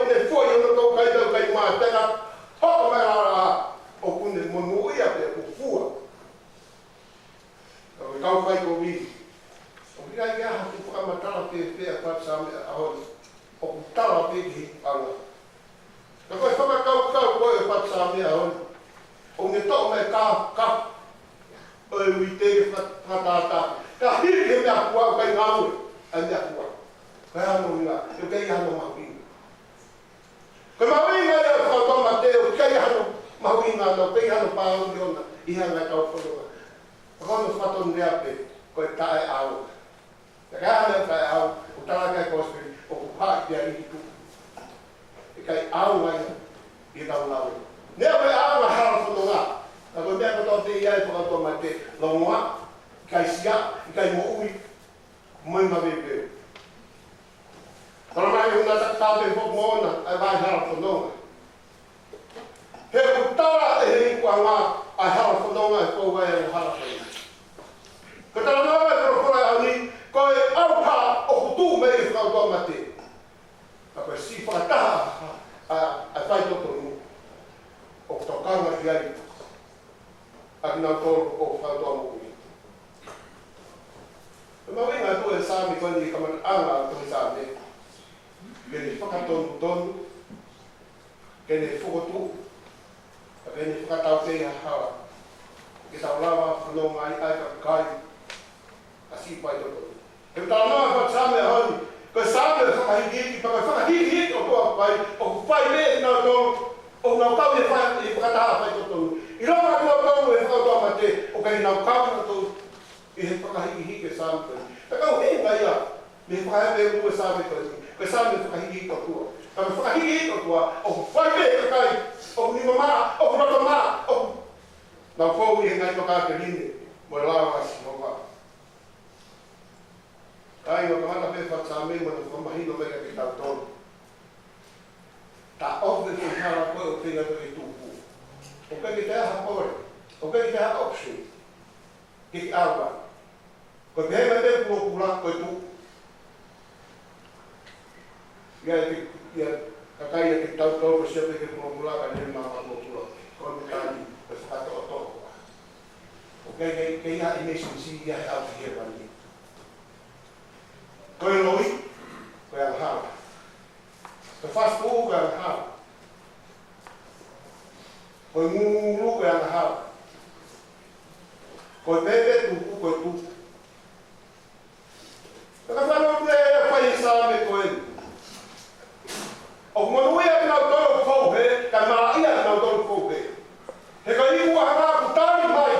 Piki anga. Ka ko e fakakaukau ko ē ʻa e fatu Saame ʻaho ni, ʻoku ne toʻo mai e kāfakafa ʻo e uite ke faka-, fakatātā. Ka hili he meʻa kuo ʻikai ngāue ʻa e meʻa kuo. Ko e hā hono ʻuhinga? ʻOku ʻikai hano mahuʻinga. Ko e mahuʻinga ia ʻa e fakaʻotuamate, ʻoku ʻikai hano mahuʻinga, ʻoku ʻikai hano pāuni ʻona ʻi he anga ʻetau fononga. Ka ko hono fatongia pē, ko e taʻeʻaonga. Ka ko e hā e meʻa taʻeʻaonga? ʻOku tala ʻe he kosipeli, ʻoku haʻi pē ʻa e tuʻi. ʻIkai ʻaonga ia ʻi heʻetau ngāue. Neongo e ʻaonga hala fononga, ka ko e meʻa kotoa pē ia ʻa e fakaʻotuamate, longoaʻa, ʻikai siaʻa, ʻikai moʻui, mo e maveuveu. Talamai ʻe he ngaahi takitaha pē foki mo ʻona ʻa e vaʻe hala fononga. He ʻoku tala ʻe he ikuʻanga ʻa e hala fononga ʻe fou ai e hala fononga. Ko e talanoa ʻa e folofola ʻaho ni, ko e ʻauha ʻoku tuʻu mei he fakaʻotuamate. Ka ko e siʻi fakataha ʻa, ʻa, ʻa e faitotonu ʻoku tokanga ki ai ʻa kinautolu ʻoku fakaʻotua moʻui. Ko e mahuʻinga atu ʻa e Saame ko eni, kamataʻanga ʻo e tohi Saame, ke ne fakatonutonu, ke ne fokotuʻu, ke ne fakataukei ha hala ke tau lava fononga ai ʻa e kakai, ʻa e siʻi faitotonu. He ʻoku talanoa ʻa e fatu Saame ʻaho ni, ko e Saame ʻo e fakahīkihiki, pea ko e fakahīkihiki ʻoku fai, ʻoku fai mei he kinautolu ʻoku nau kau he fai, he fakataha faitotonu. ʻIlonga ʻa kinautolu he fakaʻotuamate, ʻoku ʻikai ke nau kau kinautolu ʻi he fakahīkihiki ʻo e Saame ko eni. Pea ko e ʻuhinga ia mei he fakahēvelu ʻo e Saame ko eni, ko e Saame fakahīkihiki ʻOtua. Ka ko e fakahīkihiki ʻOtua, ʻoku fai mei he kakai ʻoku nima maʻa, ʻoku loto maʻa, ʻoku nau fou ʻi he ngaahi tokāteline mo e lao ʻa Sihova. Kāinga, kamata pē fatu Saame mo ne fakamahino mai kiate kitautolu. Taʻofi e hala ko ē ʻoku feinga ke tupu. ʻOku ʻikai ke toe ʻi ai ha pole, ʻoku ʻikai ke toe ʻi ai ha option ke ke ʻalu ai. Ko e pehē mai pē ʻe he pulopula ko e tuʻu. ʻI ai e, ʻi ai e kakai ʻiate kitautolu ʻoku sio pē ki he pulopula ka nau ʻikai maʻu ha pulopula. Ko e tali, ko e fakatoʻotoʻo. ʻOku ʻikai ke, ke ʻi ai ha emergency ia he ʻalu ki hēvani. Ko e loi, ko e angahala. Ko e fast food, ko e angahala. Ko e ngulungulu, ko e angahala. Ko e pēpē tupu, ko e tupu. Ka ka fano pē ʻa e fai Saame ko eni. ʻOku monūʻia kinautolu ʻoku fou hē, ka malaʻia kinautolu ʻoku fou hē. He ko e ikuʻanga ʻoku tali mai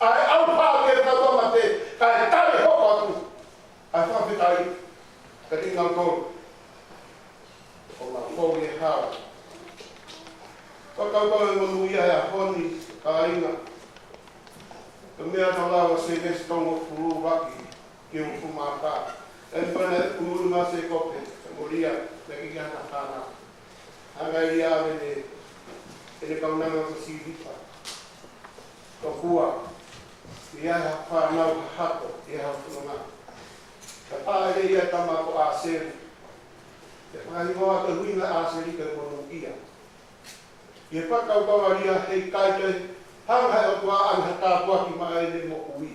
ʻa e ʻauha ki he fakaʻotuamate, kae tali hoko atu ʻa e fakafetaʻi kiate kinautolu ʻoku nau fou ʻi he hala. Ko kitautolu ʻoku monūʻia he ʻaho ni, kāinga, ko e meʻa naʻa ku lau ʻa e Sēvesi tolungofulu ʻuluaki ki he hongofulu mā fā. ʻE pana ʻe unu ma se kope, ʻe Molia, naʻe ʻikai ke ʻi ai haʻane fānau. Hanga ʻe Elia ʻo ʻave ʻene, ʻene kaunanga ko Silipa. Tokua ʻi ai ha fānau ha hato ʻi he hala fononga. Ka pā ʻe Elia ʻa e tama ko ʻAseli. ʻE fakahingoa ʻa e ʻuhinga ʻAseli ko e monūʻia. ʻI he fakakaukau ʻa Elia, heʻikai toe hanga ʻe he ʻOtua ʻo ʻoange ha tāpuaki maʻa ʻene moʻui.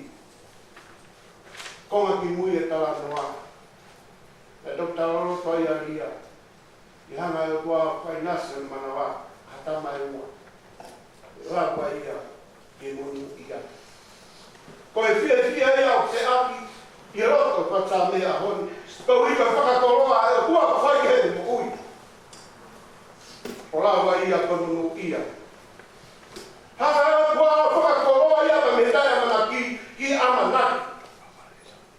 Konga kimui e talanoa. Naʻe toki talaloto ai ʻa Elia. ʻI he hanga ʻe he ʻOtua ʻo fakaʻinasi ʻene manava, ha tama ʻe ua. Lava ia ke monūʻia. Ko e fiefia ia ʻoku ʻasi ʻi he loto ʻo e fatu Saame he ʻaho ni. Koeʻuhi ko e fakakoloa ʻa e ʻOtua ʻoku fai ki heʻene moʻui. ʻO lava ia ko e monūʻia. Hanga ʻe he ʻOtua ʻo fakakoloa ia mei he taʻeʻamanaki ki he ʻamanaki.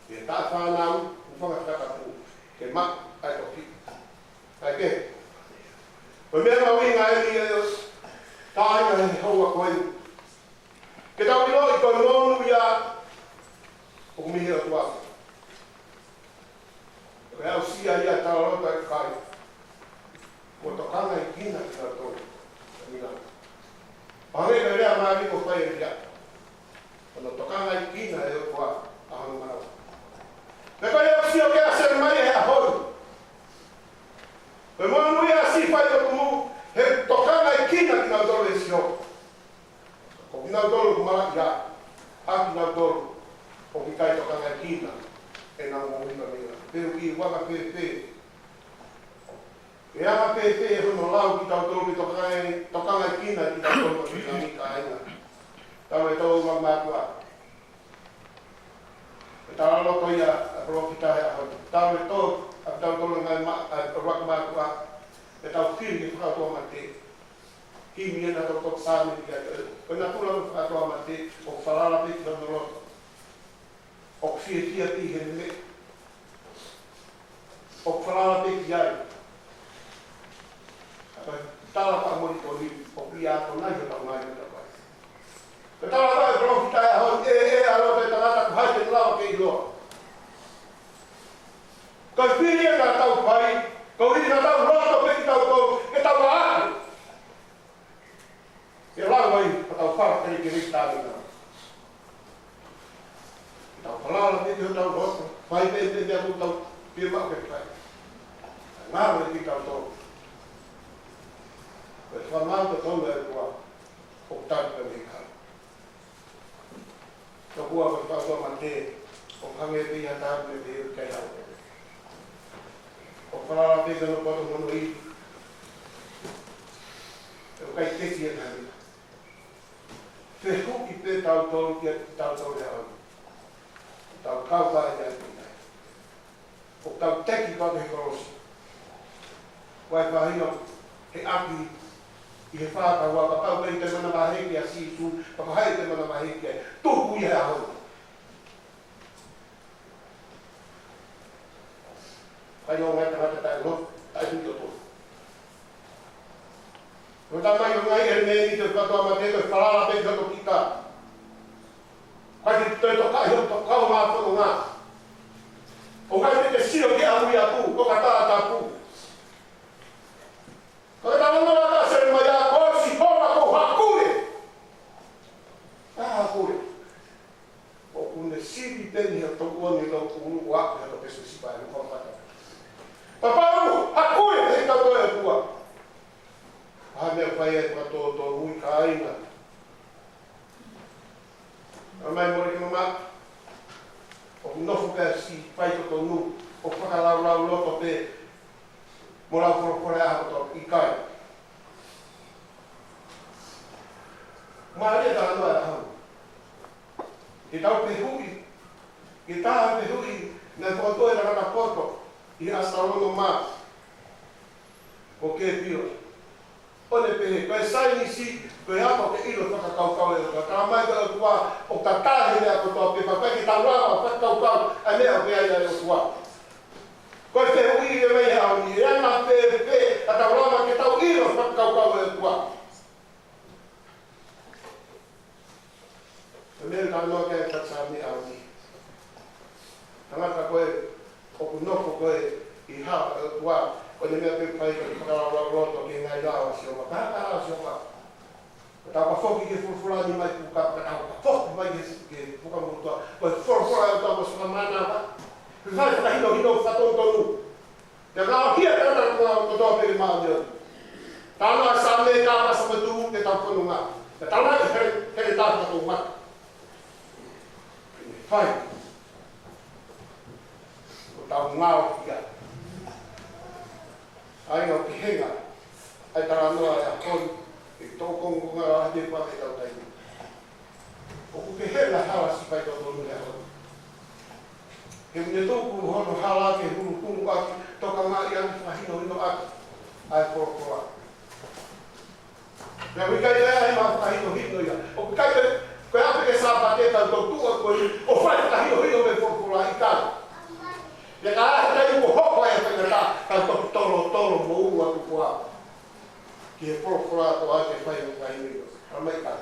ʻI he taʻefānau, hūfanga he fakatapu, ke maʻu ʻa e tofiʻa. Kae kehe, ko e meʻa mahuʻinga eni ʻa e kāinga he houa ko eni. Ke tau ʻiloʻi ko e monūʻia ʻoku mei he ʻOtua. Ko e aʻusia ia ʻa e talaloto ʻa e kakai. Kuo tokangaekina kitautolu. Amina. Pea hangē ko e lea mālie kuo fai ʻe Elia. Kuo tokangaekina ʻe he ʻOtua ʻa hono manava. Pea ko e aʻusia ʻoku ʻasi mai he ʻaho ni. Ko e monūʻia ʻa e siʻi faitotonu, he tokangaekina kinautolu ʻe Sihova. Ko kinautolu ʻoku malaʻia, ʻa kinautolu ʻoku ʻikai tokangaekina ʻenau moʻui, pea mei ai. Pe ʻoku ʻi he vaka fēfē ʻE anga pē pē hono lau kitautolu ke tokangaʻi, tokangaʻi kinautolu ʻe he Tamai ʻi he kāinga. Talu e tō ʻa e mātuʻa. ʻE tala ʻe he palōfita he ʻaho ni. Talu e tō ʻa kitautolu ngaahi mā-, ʻa e ʻuluaki mātuʻa. ʻE tau fili ke fakaʻotua mate. Himi ʻe nautolu Saame ki ai. Ko e natula ʻo e fakaʻotua mate, ʻoku falala pē ki hono loto. ʻOku fiefia pē he meʻa. ʻOku falala pē ki ai. Ka ko e tala fakamolemole, ʻoku ʻi ai ʻa e ʻOtua ʻi hotau ngaahi mata. Ko e tala ʻa e palōfita he ʻaho ni, ʻe, ʻe, ʻa e loto ʻo e tangata ʻoku ʻikai ke lava ke ʻiloa. Ko e fili ʻe nautolu fai, ko e fili nautolu loto pē kitautolu, ke tau ʻalu. ʻE lau ai, ko ʻetau fala kelekele ki tāmina. Tau falala pē ki hotau loto, fai pē, pē, pē, ʻoku tau pē maʻu ke fai. Ngalo ʻe kitautolu. Ko e fānau totonu ʻa e ʻOtua, ʻoku tau pē mei kau. Tokua ko e fakaʻotua mate, ʻoku hangē pē ia ha taha mei he kai hau. ʻOku falala pē ki hono poto mo hono ivi. ʻOku ʻikai teki ia ha meʻa. Fehuʻi pē tautolu kia tautolu he ʻaho ni. Tau kau pē ia ki ai. ʻOku tau teki pē he kolosi. Vai fahino he ʻapi ʻi he fākaua, kapau ʻe ʻi ai ha manavahē kia Sīsū, kapau ʻe ʻi ai ha manavahē kia, tuku ia he ʻaho ni. Kai o ngai tangata taʻe lotu, taʻe hiki ʻOtua. Ko e tama ʻi he ngaahi ʻelemēniti ʻo e fakaʻotua mate ko e falala pē ki hoto kita. ʻIkai te te tokaʻi hoto kau māfononga. ʻOku ʻikai te te sio ki he ʻamui atu, ko ka tā tapu. Ko e talanoa ʻa Selemaia, ko Sihova ko e hakule. ʻA e hakule. ʻOku ne sivi pē ni he tau ua ni tau ulu ua, he tau peso sipa e luka mata. Papa ulu, hakule, he tau toe tua. ʻA e meʻa fai e fakatōtō mui kāinga. ʻA mai mole ke mama. ʻOku nofo pē siʻi faitotonu, ʻoku fakalaulauloto pē, mo lau folofola ʻa e ʻOtua ʻikai. Mālie e talanoa ʻa e ʻaho ni. Ke tau fehuʻi, ke tau fehuʻi, naʻe fokotuʻu e tangata poto, ʻi he ʻAsitolonoma, ko Kepila. ʻO ne pehē, ko e saienisi, ko e ʻaho ke ʻilo fakakaukau e ʻOtua. Talamai ko e ʻOtua, ʻoku tatau he meʻa kotoa pē, pea ʻikai ke tau lava fakakaukau, ʻa e meʻa ʻoku ʻi ai ʻa e ʻOtua. Ko e fehuʻi ʻe meʻa ʻaho ni, ʻe anga pē pē, ka tau lava ke tau ʻilo fakakaukau e ʻOtua. Ko e meʻa ʻoku talanoa ki ai e Saame ʻaho ni. Tangata ko ē, ʻoku nofo ko ē ʻi he hala ʻo e ʻOtua, ko e meʻa pē ʻoku fai ko e fakalaulauloto ki he ngaahi lao ʻa Sihova. Ka, ka, ʻa Sihova. Ka tau ka foki ki he folofola ni mai puka, ka tau ka foki mai ki he, ki he puka motuʻa. Ko e folofola ʻa e ʻOtua ko e saka mana, ka. Ko e fai fakahinohino fakatonutonu. Te ka o hia tana ko kotoa pē māʻoniʻoni. Tana Saame ka ma sa matu ke tau fononga. Ka tana ke hele, hele tā ka tau mata. Fai. Ko tau ngāo kia. ʻA ia ʻoku ke henga. ʻA e talanoa ʻa e ʻaho ni. ʻE tō kongokonga lahi pē ʻa e tau taimi. ʻOku ke hela hala siʻi faitotonu he ʻaho ni. He ʻoku ne tuku hono hala ke huluhulu ʻaki, tokangaʻi ʻaki, fakahinohino ʻaki ʻa e folofola. Pea ʻoku ʻikai ke ʻi ai ha fakahinohino ia. ʻOku ʻikai ke, ko e ʻapi ke Sāpate tau tau tuʻu ʻo kole, ʻo fai fakahinohino mei he folofola ʻikai. Pea ka ʻi ai ha taimi ʻoku hoko ai e faingataʻa, tau toki tolotolo mo ʻulu atu koā. Ki he folofola ʻa e ʻOtua ke fai fakahinohino. Ka mai ka.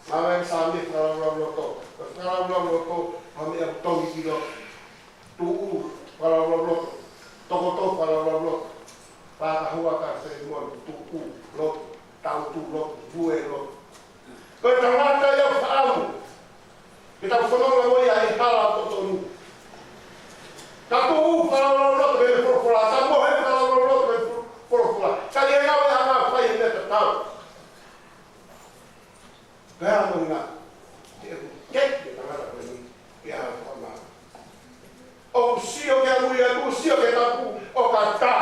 Māmani Saame fakalaulauloto. Fakalaulauloto, ʻa e meʻa ʻoku tonu ki loto. Tuʻu fakalaulauloto. Tokoto fakalaulauloto. Fakahua ka se mon tuʻu loto. Tau tuʻu loto. Vue loto. Ko e tangata ia ʻoku faʻamu. Ke tau fononga mo ia he hala totonu. Ka tuʻu fakalaulauloto mei he folofola. Ka mohe fakalaulauloto mei he folofola. Ka ʻi he ngāue ʻa e ʻOtua fai he meʻa tatau. Pea mo ina, te u teki e tangata ko eni, ʻi ha fakamā. ʻOku sio ki he ʻamui atu, sio ki he tapu, ʻo ka tā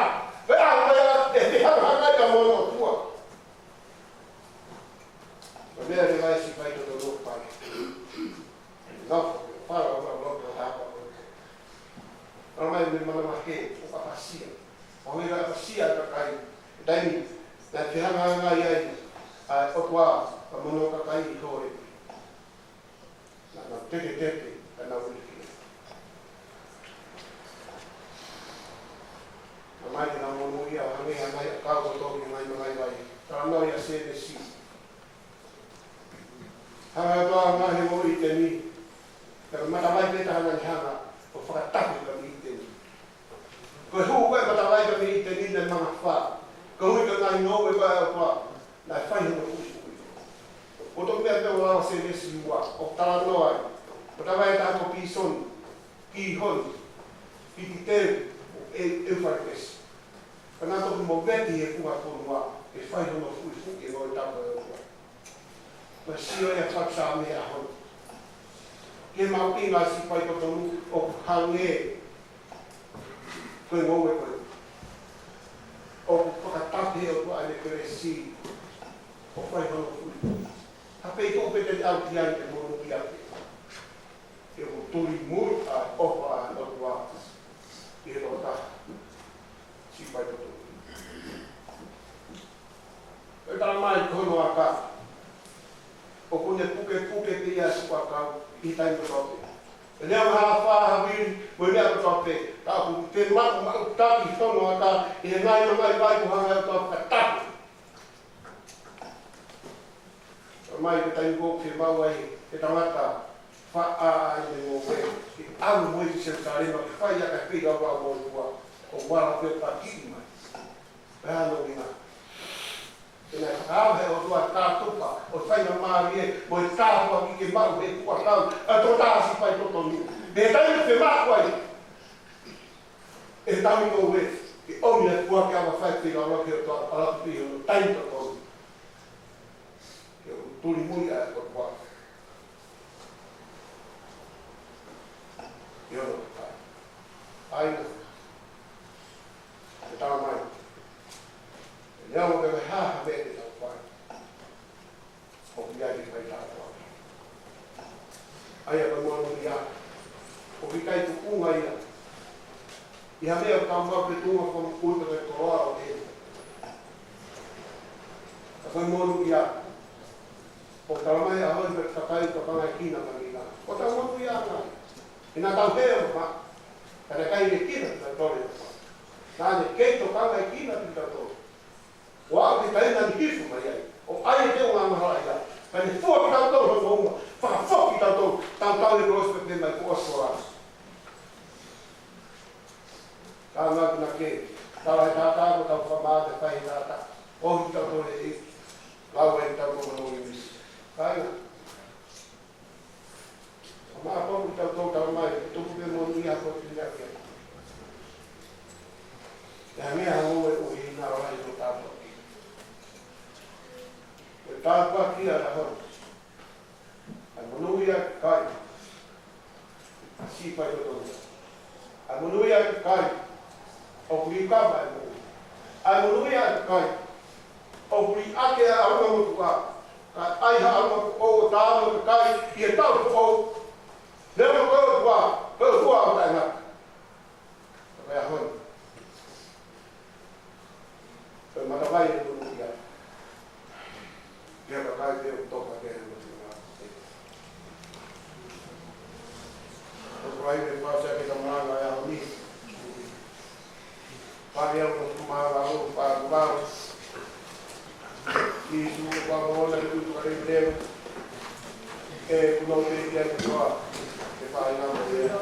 He ʻoku ʻapasia. ʻO hangē ko e ʻapasia ʻa e kakai. Taimi naʻe fehangahangai ai ʻa e ʻOtua mo hono kakai ʻi Holepi. Naʻa nau tetetete, naʻa nau ʻilikilo. Naʻe ʻomai ke nau monūʻia ʻo hangē ha ngaahi ʻakau ʻo tō ki he ngaahi mangai vai. Talanoa ia Sēnesi. Hanga ʻe he ʻOtua ʻo ngaohi e ngoue ʻĪteni. Pea ko e matavai pē taha naʻa ne hanga ʻo fakatapu ʻi he kaveinga ʻĪteni. Ko e hū ko ē e matavai ko ē mei ʻĪteni naʻe mangafā. Koeʻuhi ko e ngaahi ngoue ko ē ʻa e ʻOtua naʻe fai hono fuʻifuʻi. ʻOku toki meʻa pē ʻo lava Sēnesi ua, ʻo talanoa ai. Matavai ʻe taha ko Pīsoni, Kīhoni, Pititeli, ʻe, ʻEufaletesi. Ka naʻe toki movete ʻi he funga fonua, ʻe fai hono fuʻifuʻi e ngoue tapu ʻa e ʻOtua. Ko e sio ia ʻa e faʻu Saame he ʻaho ni ki he mahuʻinga ʻo e siʻi faitotonu ʻoku hangē ko e ngoue ko ē. ʻOku fakatapu ʻe he ʻOtua ʻene kelesi ʻo fai hono fuʻifuʻi. Ka pehē ʻoku pehē te ne ʻalu ki ai ʻe monūʻia pē. He ʻoku tulimui ʻa e ʻofa ʻa e ʻOtua ʻi he tokotaha siʻi faitotonu. ʻE talamai ko hono aka, ʻoku ne pukepuke pē ia ʻa e siʻi ʻakau ʻi he taimi kotoa pē. ʻE lea ʻo e hala fā, ha vili, mo e meʻa kotoa pē. Ka ʻoku fiemaʻu maʻu taki hono aka ʻi he ngaahi mangai vai kuo hanga ʻe he ʻOtua ʻo fakatapu. Talamai ko e taimi ko ē ʻoku fiemaʻu ai ʻe he tangata faʻa ʻai ʻene ngoue ke ʻalu mo ia ki Selusalema ke fai ʻaki ʻa e feilaulau ʻo e ʻOtua, ʻoku ala pē ʻo pakiʻi mai. Pea hano mena. Pea naʻe fakaava ʻe he ʻOtua e kātoanga ʻo e faingamālie mo e tāpuaki ke maʻu ʻe he fuʻu ʻakau ʻa e tokotaha siʻi faitotonu. Pea taimi ʻoku fiemaʻu ai ʻe he tangata ngoue ke ʻomi ʻa e puha ke ʻalu ʻo fai e feilaulau ki he ʻOtua, ʻalu atu pē ʻi hono taimi totonu. He ʻoku tulimui ʻa e ʻOtua ʻi hono kakai. ʻA ia, ʻe talamai, ʻe lea ʻo ke vahevahe ha meʻa ke tau fai, ʻoku ʻi ai e fai tāpuaki. ʻA ia ko e monūʻia, ʻoku ʻikai tuʻunga ia ʻi ha meʻa ʻoku tau maʻu pē, tuʻunga fakamoʻui pe ko e koloa ʻo heni. Ka ko e monūʻia, ʻoku talamai he ʻaho ni ko e kakai tokangaekina māmani. ʻOku tau monūʻia ange. ʻI heʻetau hē ʻo maʻu, ka naʻe ʻikai ke kina kitautolu ʻe he ʻOtua. Naʻa ne kei tokangaekina kitautolu. ʻO aʻu ki he taimi naʻa ne hifo mai ai ʻo ʻai ʻa e teunga angahala ia, ka ne fua kitautolu hono uma, fakafoki kitautolu, tautau he kolosi pea pehē mai kuo ʻosi hono ʻalu. Ka ʻoku ʻikai ke tala he taʻataʻa, ko ʻetau fakamāʻopoʻopo he taʻataʻa. ʻOku tau toe ʻi, lau ai ʻetau moʻui misi. Kāinga. Ka maʻa pau kitautolu, talamai, ʻe tuku pē monūʻia ko e tini ake. ʻE hangē ha ngoue ʻuhinga ʻo e ʻaho ni ʻo tāpuaki. Ko e tāpuaki ʻa e ʻaho ni. ʻA e monūʻia ʻa e kakai siʻi faitotonu. ʻA e monūʻia ʻa e kakai ʻoku liukava e moʻui. ʻA e monūʻia ʻa e kakai ʻoku liʻaki ʻa e ʻalunga motuʻa, kae ʻai ha ʻalunga foʻou ʻo tā mo e kakai ʻi he taʻu foʻou. Neongo ko e ʻOtua, ko e ʻOtua ʻo taʻengata. Ka ko e ʻaho ni, ko e matavai ʻe monūʻia ki he kakai pē ʻoku toka ki he motuʻa. Ko e fai ʻe he pāsa ke ta malanga he ʻaho ni. Pali au ko tu malanga ʻo pa tu lau. Ki tu ko pa mo na ki tu ka le leu. E kuno pe ki ai kua. Ke pa ina mo ia.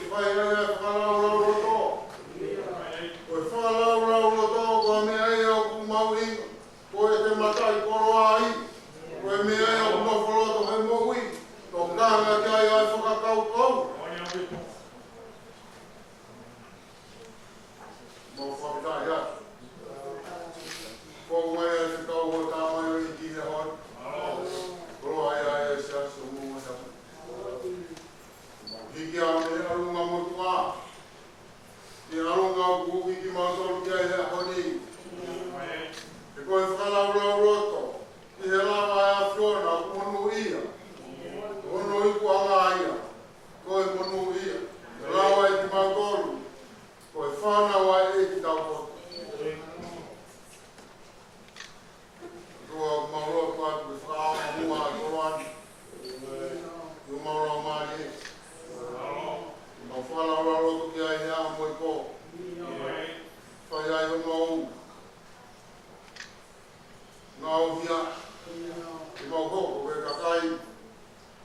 Fai ai e fakalaulauloto. Ko e fakalaulauloto, ko e meʻa ia ʻoku mahuʻinga. Ko e te mataʻikoloa ai. Ko e meʻa ia ʻoku nofo loto he moʻui. Tokanga ki ai ʻa e fakakaukau. Mau fakafetaʻi atu. Ko e meʻa ia ʻoku tau ʻo tamaioʻeiki he ʻaho ni. Koloa ia e siasi ʻo Moʻunga Heʻapu. Mau hiki ā mei he ʻalunga motuʻa ki he ʻalunga ʻoku hiki mautolu ki ai he ʻaho ni. He ko e fakalaulauloto, ʻi he lava ʻa e ʻAfiona ʻoku monūʻia. Hono ikuʻanga ia, ko e monūʻia. Lava ʻe kimautolu, ko e fānau ʻa e ʻEiki taupotu. ʻOtua, ʻoku mau lotu atu ke fakaʻaonga muʻa ʻa e koloa ni ʻi homau laumālie. Mau fakalaulauloto ki ai he ʻaho mo e pō. Fai ai homau ngaohia. Ke mau hoko ko e kakai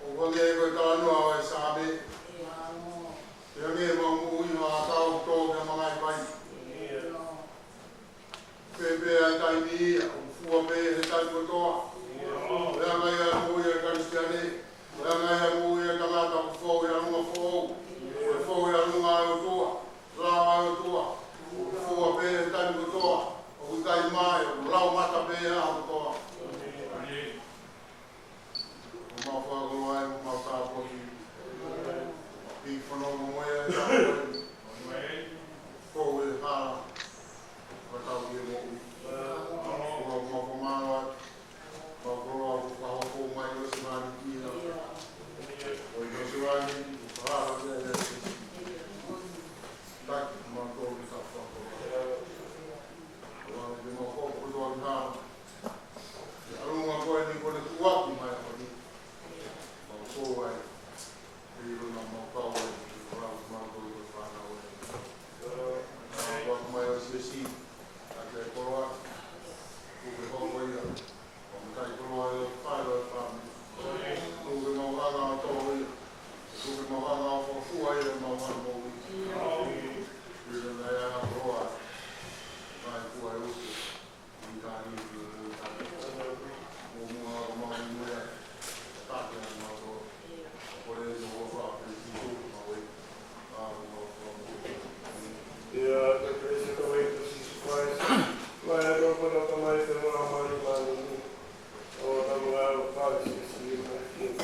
ʻoku hangē ko e talanoa ʻo e Saame. Ke hangē ʻemau moʻui ha ʻakau tō ki ha mangaʻi vai. Pehē pē ʻa e taimi ia, ʻoku fua pē he taimi kotoa. Ko e anga ia ʻo e moʻui ʻa e Kalisitiane. Ko e anga ia ʻo e moʻui ʻa e tangata ʻoku fou ʻi he ʻalunga foʻou. Ko e fou ʻi he ʻalunga ʻo e ʻOtua. Lao ʻa e ʻOtua. ʻOku fua pē he taimi kotoa. ʻOku ʻikai mae, ʻoku laumata pē ʻa e ʻOtua. Mau fakakoloa ai, mau tāpuaki. Piki fanongo mo ia e tāpuaki. Ko e hala, ʻoku tau ki he moʻui. Ko mau fakamālō atu. Mau koloa ʻoku fakahoko mai ʻo Sivani ki ha. ʻO ʻi ʻo Sivani, ʻoku hala ia e ʻEiki. Taki, mau tō ki he fakakoloa. Koloa ke mau koko kotoa ki ha. ʻI he ʻalunga ko eni ko ʻene tuʻuaki mai ʻa e ʻaho ni. Mau koloa ai. ʻI he ʻalunga mau kau ai, ʻi he ʻalunga mau kau ai, ko e fānau ai. Mau koloa mai ʻo Siasi, ʻa e koloa, kuo ke hoko ia. Mau mataʻikoloa ia, fai ʻo e fāmili. Kuo ke mau hanga ʻo tō ia. Kuo ke mau hanga ʻo fakafua ia, mau hanga moʻui. ʻI he ʻalunga ia koloa. Mai kua e usi. Yeah, the grace of the Lord Jesus Christ, my Lord, but of the mighty one of my money, oh, the Lord of God, is here, my King.